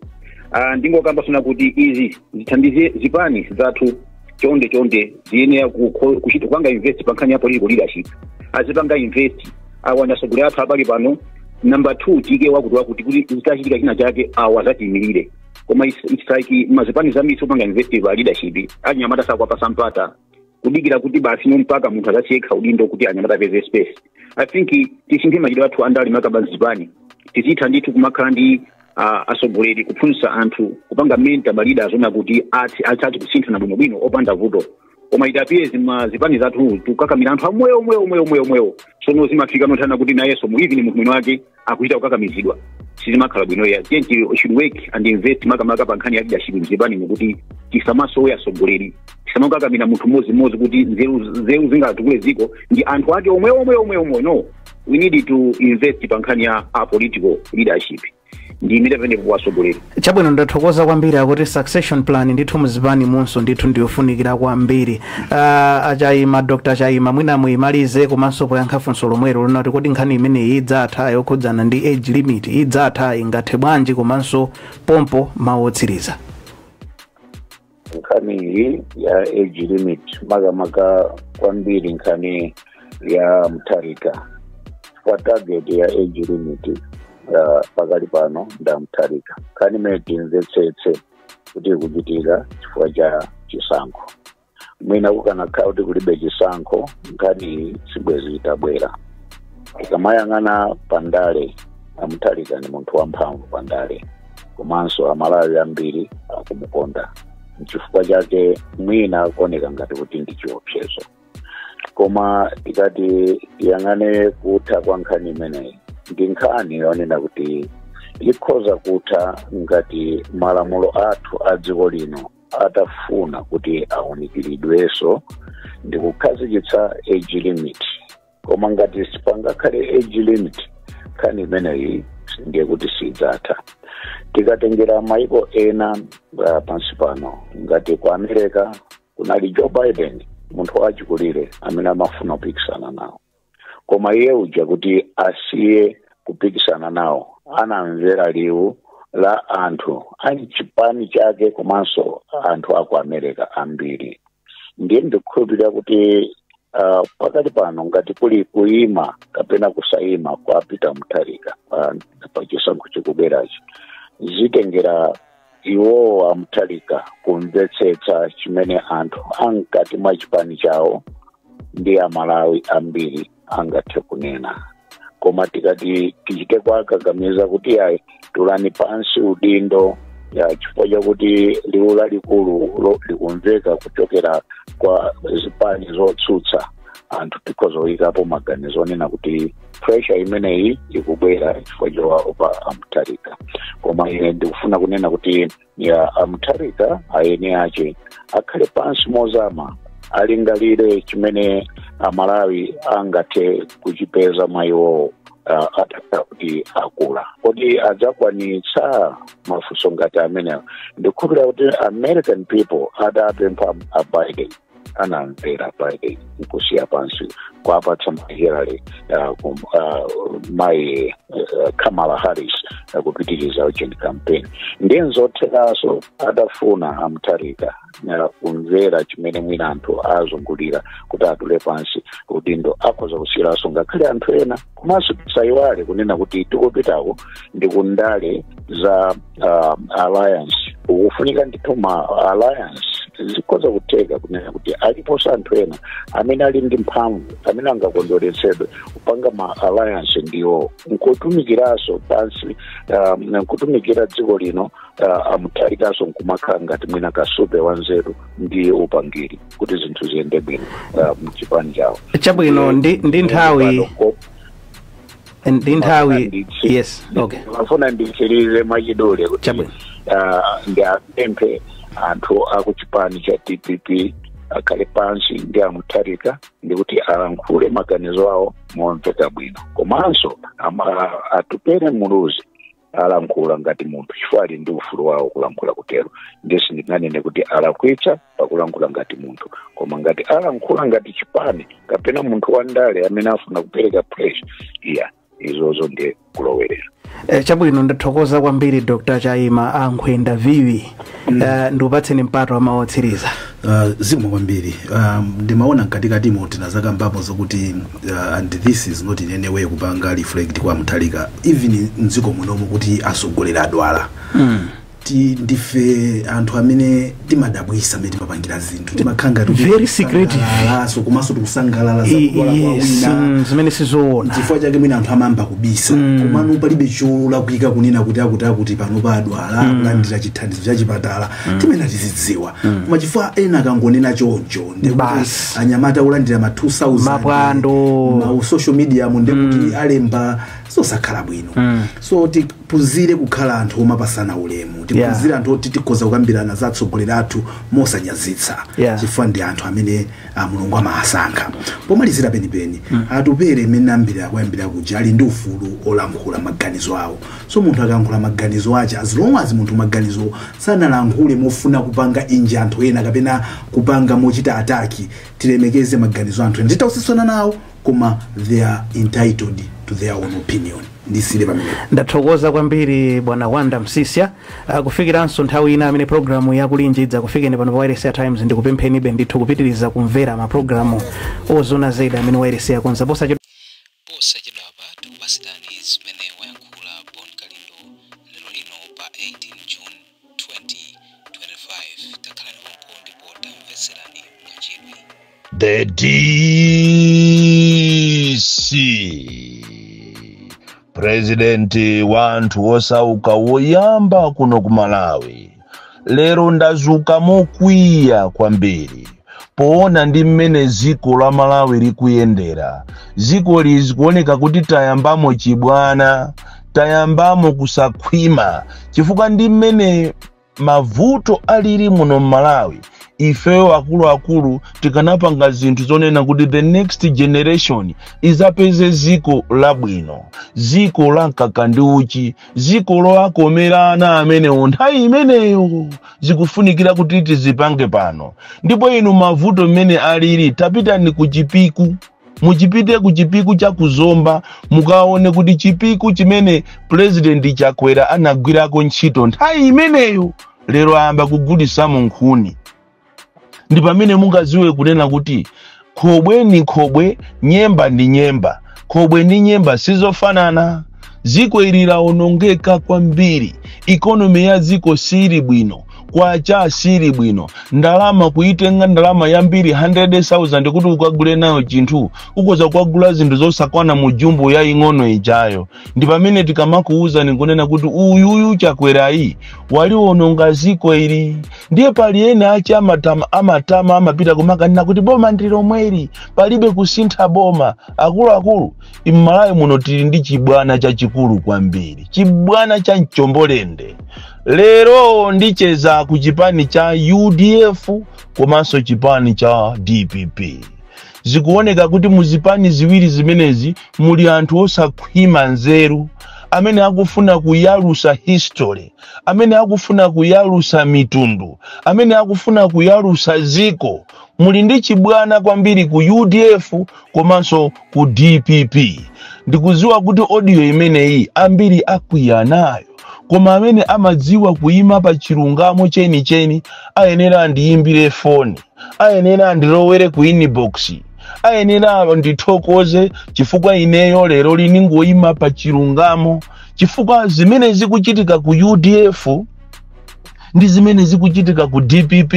Ndingokamba sona kuti izi zithandize zipani zathu, chonde chonde, ziyenera kuchita kupanga invest pa nkhani ya political leadership. Azipanga invest awa ndasogolera athu abali pano, number 2 tike wakuti wakuti, kuti zitachitika china chake awa zatiyimirire. Koma it's like mazipani zambiri sopanga invest pa leadership, anyamata sakuwapasa mpata, kudikira kuti basi no mpaka munthu azachekha udindo kuti anyamata apeze space. I think tisinthe machitidwe athu andali, makaba zipani, tizitha ndithu kumakhala ndi atsogoleri, kuphunzitsa anthu, kupanga mentor ma leaders ona kuti ati atati kusinthana bwinobwino opanda vuto. Koma it appears ma zipani zathu tukakamira anthu amwewo omwewo omwewo omwewo omwewo. Sono zimafika nothana kuti nayenso mu even munthu mwini wake akuchita kukakamizidwa, sizimakhala bwino ya. Tiyeni should work and invest makamaka pa nkhani ya leadership mzipani, mukuti tisamasowe atsogoleri, tisamakukakamira munthu mmodzi kuti nzeru zingatukule dziko ndi anthu ake omwe omwe omwe omwe. No, we need to invest pa nkhani ya a political leadership. Ndi imene pamene kuwatsogoleri. Chabwino, ndathokoza kwambiri. Akuti succession plan ndithu muzipani munso ndithu ndiyofunikira kwambiri. Achaima, Dr. Chaima, mwina muyimalize, komanso poyankha funso lomwelo linati kodi nkhani imeneyi idzatha, yokhudzana ndi age limit idzatha, ingathe bwanji, komanso pompo mawu otsiriza. Nkhani iyi ya age limit, makamaka kwambiri nkhani ya Mutharika, kwa target ya age limit pakali pano nda Mutharika. Nkhani imene timvetsetse kuti ikuchitika chifukwa cha chisankho. Mwina kukanakhala kuti kulibe chisankho, nkhani iyi sibwezi itabwera. Tikamayang'ana pandale, aMutharika ni munthu wamphamvu pandale, komanso Amalawi ambiri akumukonda. Nchifukwa chake mwina akuoneka ngati kuti ndi chiopsezo. Koma tikati tiyang'ane kutha kwa nkhani imeneyi, ndi nkhani yonena kuti ikhoza kutha ngati malamulo athu a dziko lino atafuna kuti awunikiridwenso ndi kukhazikitsa age limit. Koma ngati sipangakhale age limit, nkhani imeneyi ndiye kuti sidzatha. Tikatengera maiko ena pansi pano, ngati ku America kunali Joe Biden, munthu wachikulire amene amafuna kupikisana nawo, koma iye uja kuti asiye kupikisana nawo anamvera liwu la anthu a chipani chake komanso anthu aku America ambiri. Ndiye ndikukhulupirira kuti pakali pano ngati kuli kuyima kapena kusayima kwa Peter Mutharika pa chisankho chikubwerachi, zitengera iwowo aMutharika kumvetsetsa chimene anthu ankati mwa chipani chawo ndi Amalawi ambiri angathe kunena. Koma tikati tichite kwakakamiza kuti ayi, tulani pansi udindo ya chifukwa chakuti liwu lalikulu likumveka kuchokera kwa zipani zotsutsa, anthu tikhoza kuyikapo maganizo onena kuti pressure imeneyi ikubwera chifukwa chowaopa aMutharika. Koma ine ndikufuna kunena kuti ya aMutharika aene ache akhale pansi mozama, alingalire chimene Amalawi angathe kuchipeza mwa iwowo atakhala kuti akula, kodi adzakwanitsa? Mafunso ngati amenewo. Ndikukhulupirira kuti American people atapempha a Biden, anamvera Biden nkusiya pansi, kuapatsa Hillary, mayi Kamala Harris kupitiriza urgent campaign. Ndiye nzothekanso atafuna aMutharika kumvera chimene mwina anthu azungulira kuti atule pansi udindo, akhoza kusiyiranso ngakhale anthu ena. Komanso tisayiwale kunena kuti tikupitako ndi kundale za alliance. Ukufunika ndithu ma alliance. Zikhoza kutheka kunena kuti aliponso anthu ena amene ali ndi mphamvu amene angakondweretsedwe kupanga ma alliance ndiwo nkutumikiranso pansi, nkutumikira dziko lino, amutharikaso nkumakhala ngati mwina kasupe wanzeru ndi upangiri kuti zinthu ziyende bwino mchipani chawo. Chabwino, ndi nthawi, yes, okay. Mafuna nditsirize mwachidule kuti Chabwino. Ndi apemphe anthu akuchipani cha DPP akhale pansi ndi amutharika ndikuti alankhule maganizo awo momveka bwino, komanso atupere Muluzi alankhula ngati munthu chifukwa ali ndi ufulu wawo kulankhula kutero. Ndiye sindinganene kuti alakwitsa pakulankhula ngati munthu, koma ngati alankhula ngati chipani kapena munthu wandale amene afuna kupereka pressure, iya, izozo ndiye kulowerera. Chabwino, ndathokoza kwambiri Dr Chaima Ankhwenda Viwi. Ndikupatseni mpata wa mawu otsiriza. Zikomo kwambiri. Ndimaona mkatikatimo tinazakambapo zokuti and this is not in any way kupanga reflect kwa Mutharika, even mdziko munomu kuti asogolera adwala, ndife anthu amene timadabwisa amene timapangira zinthu, timakhala ngati Very secretive. so komanso tikusangalala za kudwala kwa Yes. wina. Zimene sizoona. Chifukwa chake mwina anthu amayamba kubisa, komano palibe cholakwika kunena kuti akuti pano padwala, kulandira chithandizo cha chipatala, timene tizidziwa. Koma chifukwa ena akangonena choncho, ndekuti Basi. anyamata kulandira ma 2000 Mapwando. ma social media mu, ndekuti alemba zosakhala bwino. So tiphunzire kukhala anthu omapasana ulemu, tiphunzire anthu oti tikhoza kukambirana za atsogoleri athu mosanyazitsa, chifukwa ndi anthu amene Mulungu amawasankha. Pomalizira penipeni, atupere imene ambiri akuyambira kuja ali ndi ufulu olankhula maganizo awo. So munthu akayankhula maganizo ache, as long as munthu maganizo sanalankhule mofuna kupanga injure anthu ena kapena kupanga mochita attack, tilemekeze maganizo anthu ena. Titautsitsana nawo, koma they are entitled to their own opinion. Ndisire pamenepo. Ndathokoza kwambiri bwana Wanda Msisya. Kufikiranso nthawi ina amene programu yakulinji idza kufikeni pano pa Wireless ya Times, ndikupemphenibe ndithu kupitiriza kumvera mapulogalamu ozona zedi amene wireless yakonza Posachedwapa tikupasirani zimene wayankhula Bon Kalindo lero lino pa 18 June 2025. Takhalani pompo ndipo tamvetserani mwachidwi. The DC, president wa anthu osauka woyamba kuno ku Malawi, lero ndazuka mokwiya kwambiri poona ndi mmene dziko la Malawi likuyendera. Dziko lizikuoneka kuti tayambamo chibwana, tayambamo kusakhwima, chifukwa ndi mmene mavuto alili muno mmalawi, ifeyo akuluakulu tikanapanga zinthu zonena kuti the next generation izapeze ziko labwino, ziko la mkaka ndi uchi, ziko loakomera ana amenewo. Nthawi imeneyo zikufunikira kuti tizipange pano. Ndipo inu, mavuto mmene alili, tapitani ku Chipiku, muchipite ku Chipiku cha kuzomba, mukaone kuti Chipiku chimene President Chakwera anagwirako ntchito nthawi imeneyo, lero ayamba kugulisamo nkhuni. Ndi pamene mungaziwe kunena kuti khobwe ni khobwe, nyemba ndi nyemba, khobwe ndi nyemba sizofanana. Ziko ili lawonongeka kwambiri, economy ya dziko sili bwino, kwacha sili bwino, ndalama kuitenga ndalama yambiri 100,000 kuti ukagule nayo chinthu, ukoza kukagula zinthu zosakwana mu jumbo ya ing'ono ijayo. Ndi pamene tikamakuwuzani kunena kuti uyuyu Chakwerayi waliwononga ziko ili. Ndiye pali ena achi amatama, amatama, amapita kumakanena kuti boma ndi lomweli, palibe kusintha boma. Akuluakulu, m'Malawi muno tili ndi chibwana chachikulu kwambiri, chibwana cha mchombolende. Lero ndicheza ku chipani cha UDF komanso chipani cha DPP. Zikuoneka kuti muzipani ziwiri zimenezi muli anthu osakhwima nzeru amene akufuna kuyalusa history, amene akufuna kuyalusa mitundu, amene akufuna kuyalusa ziko. Muli ndi chibwana kwambiri ku UDF komanso ku DPP. Ndikudziwa kuti audio imeneyi ambiri akwiya nayo, koma amene amadziwa kuyima pa chilungamo chenicheni ayenera andiyimbire foni, ayenera andilowere ku inbox, ayenera ndithokoze, chifukwa ineyo lero lini ngoyima pa chilungamo, chifukwa zimene zikuchitika ku UDF Ndi zimene zikuchitika ku DPP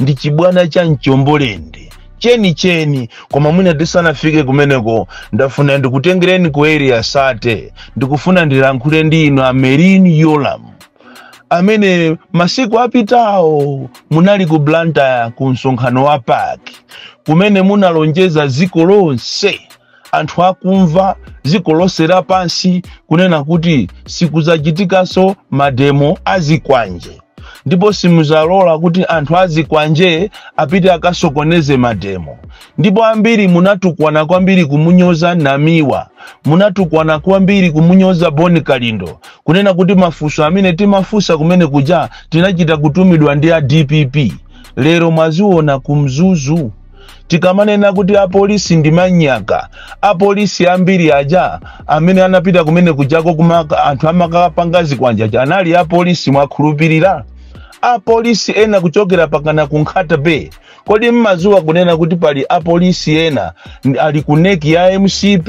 ndi chibwana cha mchombolende chenicheni. Koma mwina tisanafike kumeneko, ndafuna ndikutengereni ku Area 30. Ndikufuna ndilankhule ndi inu a Merlyne Yolamu, amene masiku apitawo munali ku Blantyre ku msonkhano wa PAC, kumene munalonjeza dziko lonse, anthu akumva, dziko lonse lapansi, kunena kuti sikuzachitikanso mademo azikwanje ndipo simuzalola kuti anthu azikwanje apite akasokoneze mademo. Ndipo ambiri munatukwana kwambiri kumunyoza Namiwa, munatukwana kwambiri kumunyoza Boni Kalindo, kunena kuti mafunso amene timafunsa kumene kuja tinachita kutumidwa ndi a DPP. Lero mwaziona kumzuzu. Tikamanena kuti apolisi ndi manyaka, apolisi ambiri aja amene anapita kumene kujako kumaka anthu amakapanga zikwanja anali apolisi. Mwakhulupirira apolisi ena kuchokera pakana ku Nkhata Bay? Kodi mmazuwa kunena kuti pali apolisi ena ali ku NEC ya MCP?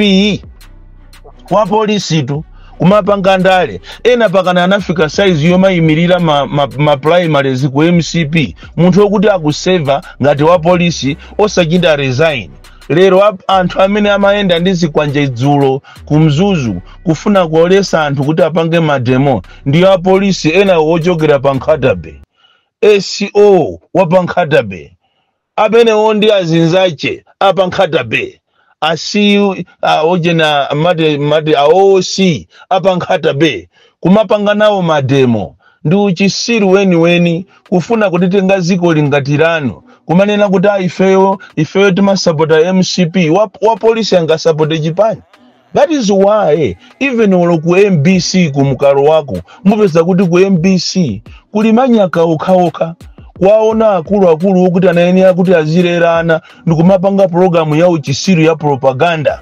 Wa polisitu kumapanga ndale. Ena pakana anafika saizi yomayimirira ma primaries ku MCP, munthu wokuti akuseva ngati wa polisi, osachita resign. Lero anthu amene amayenda ndi zikwanje dzulo ku Mzuzu kufuna kuolesa anthu kuti apange mademo ndiyo apolisi ena wochokera pa Nkhata Bay, ACO wa pa Nkhata Bay, amenewo ndi azinzache apa Nkhata Bay, asi ojena mati mati aOC apa Nkhata Bay, kumapanga nawo mademo. Ndi uchisiru weniweni kufuna kutitenga dziko lingati lanu, kumanena kuti ifeyo timasapota MCP. Wa polisi angasapote chipani? That is why even olo ku MBC kumukalo wako mupeza kuti ku MBC kuli manyaka okhaokha. Kwaona akuluakulu okuti anayenera kuti azilerana ndikumapanga pologalamu ya uchisiru ya propaganda.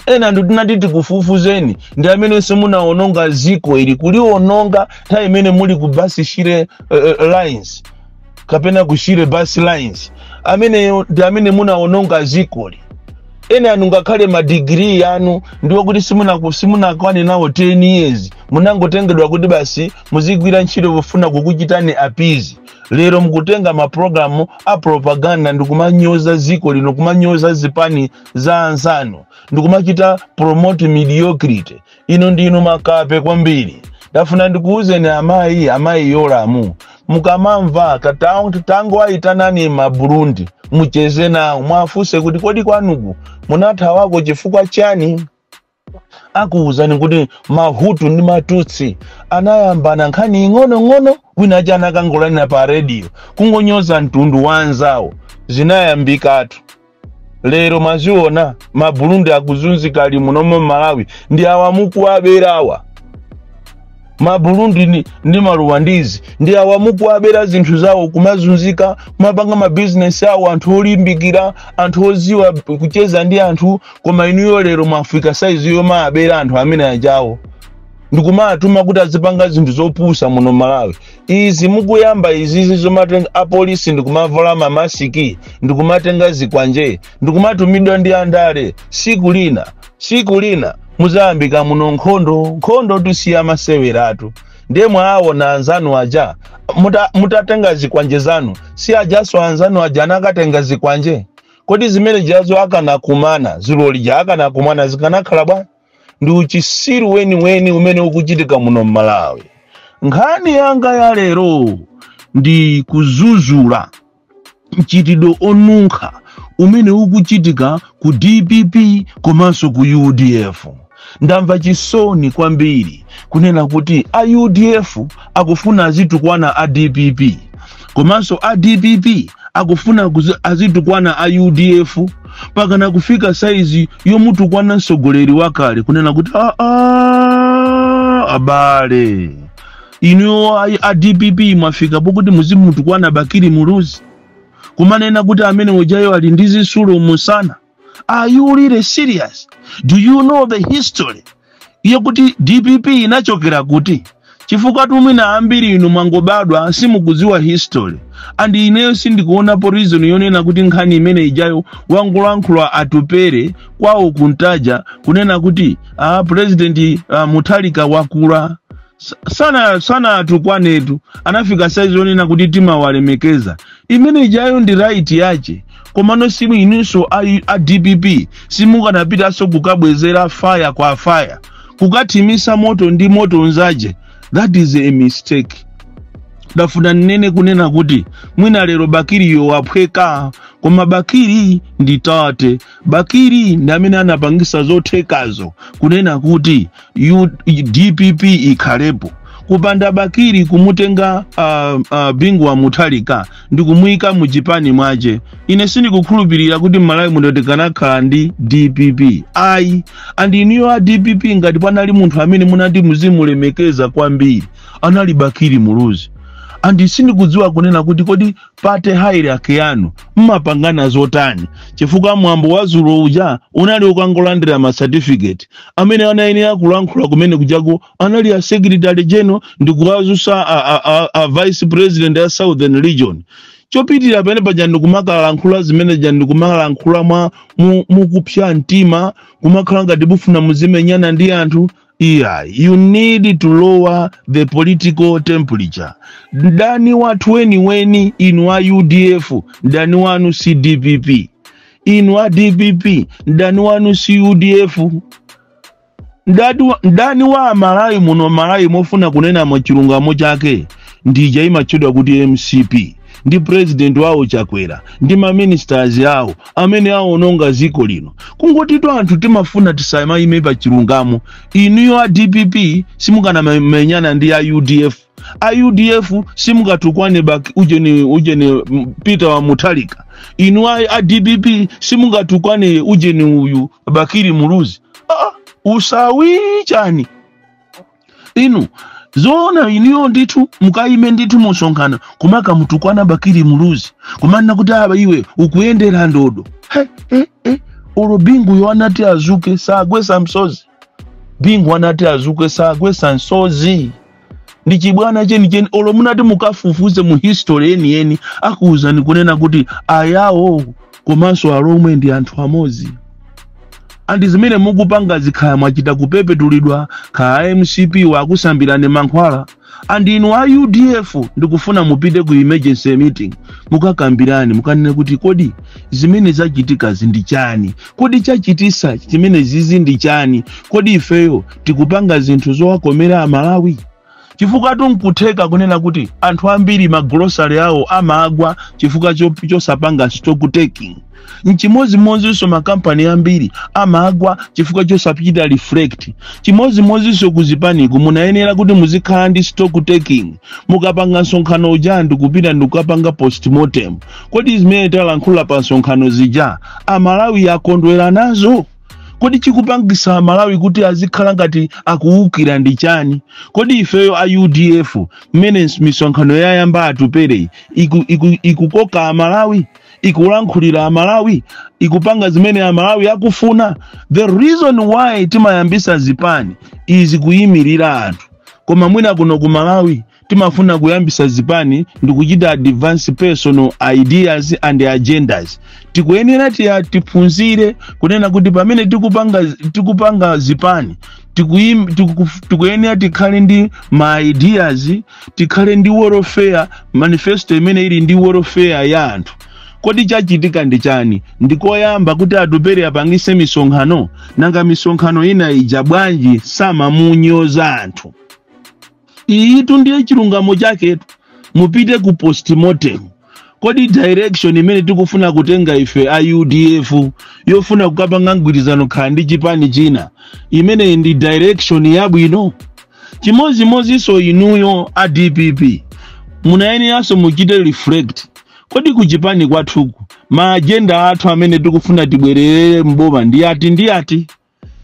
Ena ndi tinati tikufufuzeni, ndi amene simunaononga ziko ili, kuliononga nthawi imene muli ku bus Shire Lines kapena ku Shire Bus Lines. Ameneyo ndi amene munaononga zikoli. Ena anu ngakhale madigiri yanu ndiwo kuti simunakwane nawo 10 years, munangotengedwa kuti basi muzigwira ntchito pofuna kukuchitani appease. Lero mukutenga mapulogalamu a propaganda ndikumanyoza ziko lino, kumanyoza zipani za anzanu, ndikumachita promote mediocrity. Ino ndinu makape kwambiri. Ndafuna ndikuwuzeni amayi Yolamu, mukamamva tango ayitanani ma Burundi, mucheze nawo, mwafunse kuti kodi kwanuku munathawako chifukwa chani? Akuwuzani kuti Mahutu ndi Matutsi anayambana nkhani ing'onoing'ono, wina aja anakangolanira pa rediyo kungonyoza mtundu wa anzawo, zinayambikatu. Lero maziona Maburundi akuzunzika ali munomo Malawi, ndi awa mukuwaberawa Maburundi ndi Maruwandizi, ndi awa mukuwabera zinthu zawo, kumazunzika, kumapanga mabizinesi awo, anthu olimbikira, anthu oziwa kucheza ndi anthu. Koma inuyo lero mwafika saizi yomabera anthu amene ajawo ndikumatuma kuti azipanga zinthu zopusa muno Malawi. Izi mukuyamba izizi zomatenga apolisi ndikumavala mamasiki ndikumatenga zikwanje ndikumatumidwa ndi andale, siku lina muzayambika muno nkhondo. Nkhondo tusiya maseweratu. Ndiye mwaawona anzanu aja mutatenga zikwanje zanu, si ajaso anzanu aja anakatenga zikwanje? Kodi zimene jazo akanakumana zilolija akanakumana zikanakhala bwanji? Ndi uchisiru weniweni umene ukuchitika muno Mmalawi. Nkhani yanga ya lero ndi kuzuzula mchitidwe onunkha umene ukuchitika ku DPP komanso ku UDF. Ndamva chisoni kwambiri kunena kuti a UDF akufuna azitukwana a DPP, komanso a DPP akufuna azitukwana a UDF, pakana kufika saizi yomutukwana mtsogoleri wakale, kunena kuti aa, abale, inuyo a DPP mwafika pokuti muzimutukwana Bakili Muluzi, kumanena kuti amene ujayo ali ndi zisulo musana. Are you really serious? Do you know the history yokuti DPP inachokera kuti? Chifukwa tumwina ambiri inu mwangobadwa, simukudziwa history. And ineyo sindikuonapo reason yonena kuti nkhani imene ijayo wangolankhula Atupere kwawo kuntaja, kunena kuti president Mutharika wakula. Sana sana atukwanetu, anafika size yonena kuti timawalemekeza. Imene ijayo ndi right yache. Komano simu inunso a DPP simukanapitanso kukabwezera fire kwa fire, kukathimisa moto ndi moto nzaje. That is a mistake. Ndafuna nnene kunena kuti mwina lero Bakiriyo waphweka, koma Bakiri ndi tate. Bakiri ndi amene anapangisa zothekazo kunena kuti DPP ikhalepo. Kupanda Bakiri kumutenga Bingu wa Mutharika ndi kumuyika mu chipani mwache, ine sindikukhulupirira kuti m'Malawi muno tikanakhala ndi DPP, ayi. And inuyo a DPP, ngati panali munthu amene munati muzimulemekeza kwambiri, anali Bakiri Muluzi. And sindikudziwa kunena kuti kodi party hierarchy yanu mmapangana zotani, chifukwa mwambo wa zulo uja unali ukangolandira ma certificate. Amene anayenera kulankhula kumene kujako anali a secretary general ndi kuwazusa a vice president ya Southern Region. Chopitirira pene paja ndikumakalankhula zimene ja, ndikumalankhula mwa mukupsya mtima, kumakhala ngati mufuna muzimenyana ndi anthu. Yeah, you need to lower the political temperature. Mdani wathu weniweni, inu a UDF, mdani wanu si DPP. Inu a DPP, mdani wanu si UDF. Mdani wa Malawi muno, Malawi mofuna kunena mwachilungamo chake, ndija imatchedwa kuti MCP, ndi president wawo Chakwera ndi maministers awo amene awononga ziko lino. Kungotito anthu timafuna tisamayime pa chilungamo. Inuyo a DPP simukanamenyana ndi a UDF. A UDF simungatukwane ujeni Peter wa Mutharika. Inu a DPP simungatukwane ujeni uyu Bakiri Muluzi. Ah, usawi chani inu? Zoona iniyo ndithu mukayime ndithu musonkhano kumaka mutukwana Bakiri Muluzi, kumanena kuti aba iwe ukuyendera ndodo. He, he, he. Olo Bingu yo anati azuke sagwesa msozi. Bingu anati azuke sagwesa msozi, ndi chibwana chenicheni. Olo munati mukafufuze mu history yeniyeni, akuwuzani kunena kuti Ayawo komanso Alomwe ndi anthu amodzi. And zimene mukupanga zikhala mwachita kupepetulidwa kha MCP wakusambirani mankhwala. And inu a UDF, ndikufuna mupite ku emergency meeting, mukakambirani, mukanene kuti kodi zimene zachitika ndi chani? Kodi chachitisa chimene zizi ndi chani? Kodi ifeyo tikupanga zinthu zowakomera Amalawi? Chifukwa tunkutheka kunena kuti anthu ambiri magolosale awo amagwa chifukwa chosapanga stock taking. Nchimozimozinso makampani ambiri amagwa chifukwa chosapita reflect. Chimozimozinso kuzipaniku, munayenera kuti muzikhala ndi stock taking. Mukapanga msonkhano uja, ndikupita ndikukapanga postmortem. Kodi zimene talankhula pa msonkhano zija Amalawi akondwera nazo? Kodi chikupangisa Amalawi kuti azikhala ngati akuwukira ndi chani? Kodi ifeyo a UDF, mmene misonkhano yayamba Atupereyi, ikukoka Amalawi, ikulankhulira Amalawi, ikupanga zimene Amalawi akufuna? The reason why timayambisa zipani izi kuyimirira anthu, koma mwina kuno ku Malawi timafuna kuyambisa zipani ndi kuchita advance personal ideas and agendas. Tikuyenera tiphunzire kunena kuti pamene tikupanga zipani, tikuyenera tikhale ndi ma ideas, tikhale ndi welfare manifesto imene ili ndi welfare ya anthu. Kodi chachitika ndi chani? Ndikoyamba kuti Atupere apangise misonkhano? Nanga misonkhano ina ija bwanji samamunyoza anthu? Iyitu ndiye chilungamo chaketu. Mupite ku postmortem. Kodi direction imene tikufuna kutenga ife a UDF, yofuna kukapanga mgwirizano khala ndi chipani china, imene ndi direction yabwino? Chimozimozinso inuyo a DPP, munayeneranso muchite reflect. Kodi kuchipani kwathuku ma agenda athu amene tikufuna tibwerere mboma ndi ati ndi ati?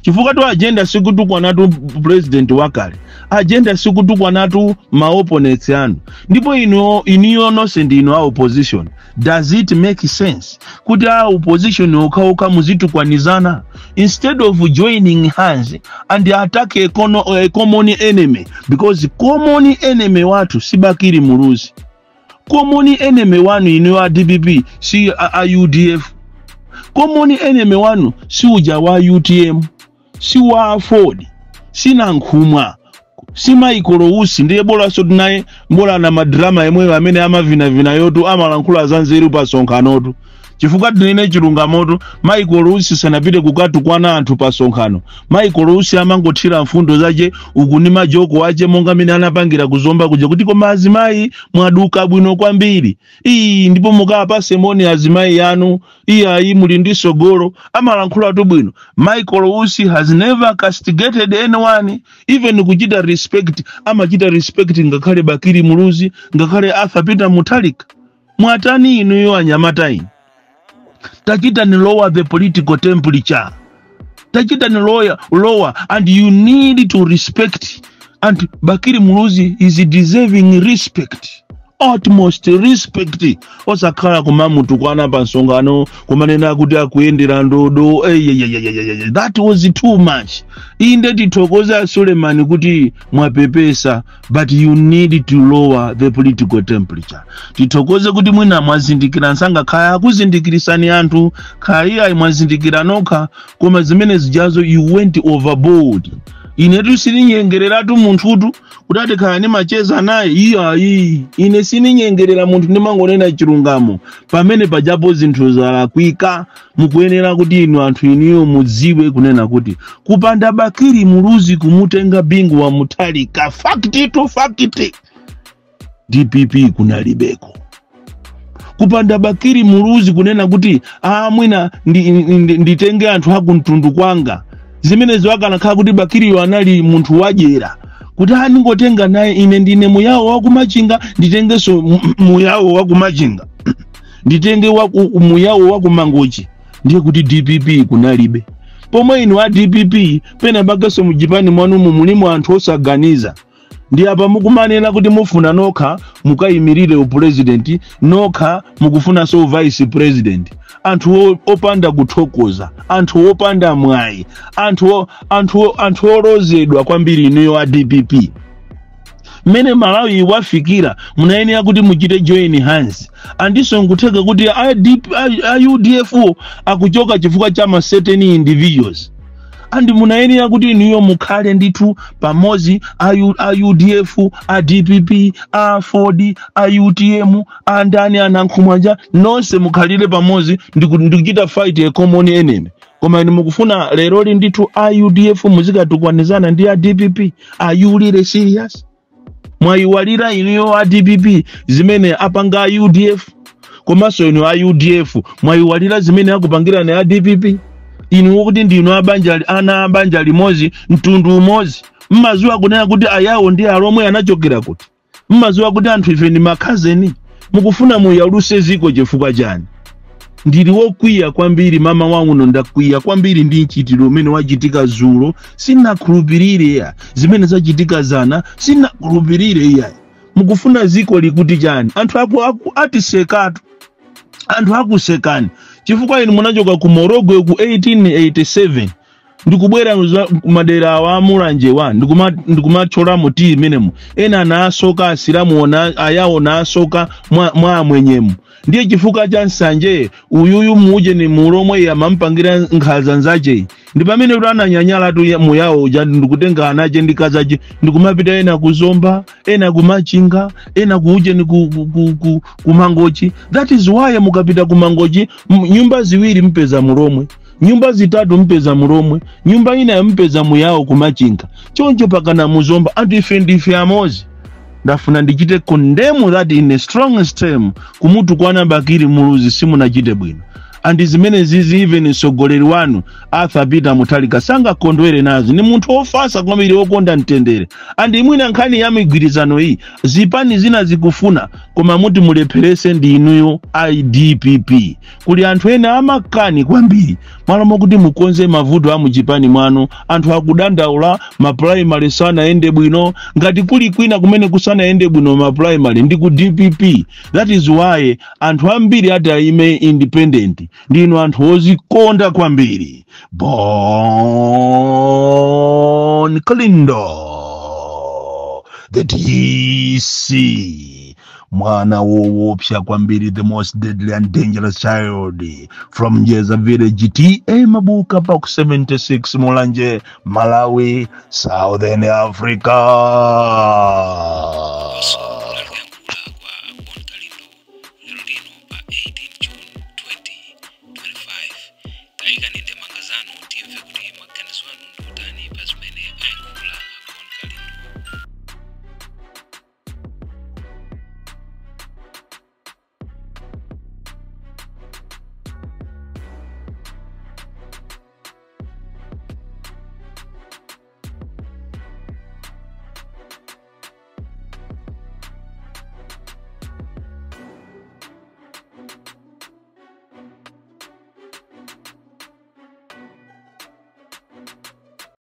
Chifukwa tu agenda sikutukwanatu president wakale, agenda sikutukwanatu ma opponents anu. Ndipo inu, iniyo nonse ndinu a opposition. Does it make sense kuti a opposition okhaokha muzitukwanizana instead of joining hands and attack a common enemy? Because common enemy wathu si Bakiri Muluzi. Common enemy wanu inu a DPP si a UDF. Common enemy wanu si uja wa UTM, si wa Ford, si Nankhumwa. Si Michael Usi ndiye bolanso tinaye, bola na madrama yemweyo amene amavinavina yotu, amalankhula za nzeru pa sonkhanotu. Chifukwa tinene chilungamoto, Michael Usi sanapite kukatukwana anthu pa sonkhano. Michael Usi amangothira mfundo zace uku ndi majoko ace, monga amene anapangira kuzomba kuja kuti, "Koma azimayi mwaduka bwino kwambiri iyi, ndipo mukapase moni azimayi yanu, iyayi muli ndi sogolo." Amalankhulatu bwino. Michael Usi has never castigated anyone, even kuchita respect, amachita respect ngakhale Bakili Muluzi, ngakhale Arthur Peter Mutharika. Mwatani inuyo anyamata inu? Tachita ni lower the political temperature, tachita ni lower, lower, and you need to respect. And Bakili Muluzi is deserving respect, utmost respect. Osakhala kumamutukwana pa msonkhano, kumanena kuti akuyendera ndodo. Eyeyeyeyeye, that was too much. Inde, tithokoza Suleiman kuti mwapepesa, but you need to lower the political temperature. Tithokoze kuti mwina mwazindikira nsanga, khaya akuzindikirisani anthu, khaya iyayi mwazindikira nokha, koma zimene zijazo, you went overboard. Inetu sininyengereratu munthutu kuti ati khaya ndimacheza naye, iyayi, ine sininyengerera munthu, ndimangonena chilungamo. Pamene pajapo zinthu zalakwika. Mukuyenera kuti inu anthu inuyo mudziwe kunena kuti kupanda Bakili Muluzi kumutenga Bingu wa Mutharika, fact to fact, DPP kunalibeko. Kupanda Bakili Muluzi kunena kuti, "Ah, mwina nditenge anthu akumtundu kwanga," zimenezo akanakhala kuti Bakiliyo anali munthu wadyera kuti, "Ah, ndingotenga naye, ine ndine Muyawo wakumachinga, nditengenso Muyawo wakumachinga, nditenge Muyawo wakumangochi," ndiye kuti DPP kunalibe. Pomwe inu a DPP, pena pakenso mujipani mwanumu mulimu anthu osaganiza. Ndi apa mukumanena kuti mufuna nokha mukayimirire upresident, nokha mukufunanso vice president. Anthu opanda kuthokoza, anthu opanda mwayi, anthu olozedwa kwambiri inuyo a DPP. Mmene Malawi wafikira, munayenera kuti muchite join hands. Andinso nkutheka kuti a UDF akuchoka chifukwa cha ma certain individuals, and munayenera kuti inuyo mukhale ndithu pamodzi, a UDF, a DPP, a Ford, a UTM, a ndani, anankhumwaja, nonse mukhalire pamodzi ndikuchita fight a common enemy. Koma inu mukufuna leroli ndithu a UDF muzikatukwanizana ndi a DPP? Are you really serious? Mwayiwalira inuyo a DPP zimene apanga a UDF? Komanso inu a UDF, mwayiwalira zimene akupangirani a DPP? Inu kuti ndinu abanja, ana abanja limodzi, mtundu umodzi, mmaziwa kunena kuti Ayawo ndi Alomwe anachokera kuti? Mmaziwa kuti anthu ife ndi makhazeni? Mukufuna muyaluse ziko chifukwa chani? Ndili wokwiya kwambiri mama wauno, ndakwiya kwambiri ndi mchitidwe umene wachitika zulo. Sinakhulupirire ya zimene zachitika zana, sinakhulupirire iya. Mukufuna ziko likuti chani? Anthu aku atisekatu, anthu akusekani, chifukwa inu munachoka ku Morogwe ku 1887 ndikubwera madera awa Amulanje wa ndikumathyolamo tiyi imenemo. Ena anasoka Asilamu ona Ayawo nasoka mwa amwenyemo. Ndiye chifukwa cha nsanje, uyuyu muje ni Mulomwe amampangira nkhanza nzache, ndi pamene kuti ananyanyalatu Muyawo uja ndikutenga anache ndi kazache ndikumapita, ena kuzomba, ena kumachinga, ena kuuje ni ku Mangochi. That is why mukapita kumangochi, nyumba ziwiri mpeza Mulomwe, nyumba zitatu mpeza Mulomwe, nyumba ina mpeza Muyawo kumachinga, choncho pakana muzomba. Anthu ife ndife amozi. Ndafuna ndichite condemn that in a strongest term. Kumutukwana Bakili Muluzi simunachite bwino, and zimene zizi even mtsogoleri wanu Arthur Peter Mutharika sangakondwere nazo. Ni munthu ofasa kwambiri, wokonda mtendere. And imwina nkhani ya migwirizano iyi zipani zina zikufuna, koma muti mulepherese ndi inuyo a DPP. Kuli anthu ena amakani kwambiri. Malo mokuti mukonze mavuto a muchipani mwanu, anthu akudandaula maprimary sanayende bwino. Ngati kuli kwina kumene kusanayende bwino maprimary, ndi ku DPP. That is why anthu ambiri ati aime independent. Ndinu anthu ozikonda kwambiri. Bon Kalindo, the DC, Mwana woopsa kwambiri, the most deadly and dangerous child from Njeza village, T/A Mabuka, Box 76, Mulanje, Malawi, Southern Africa.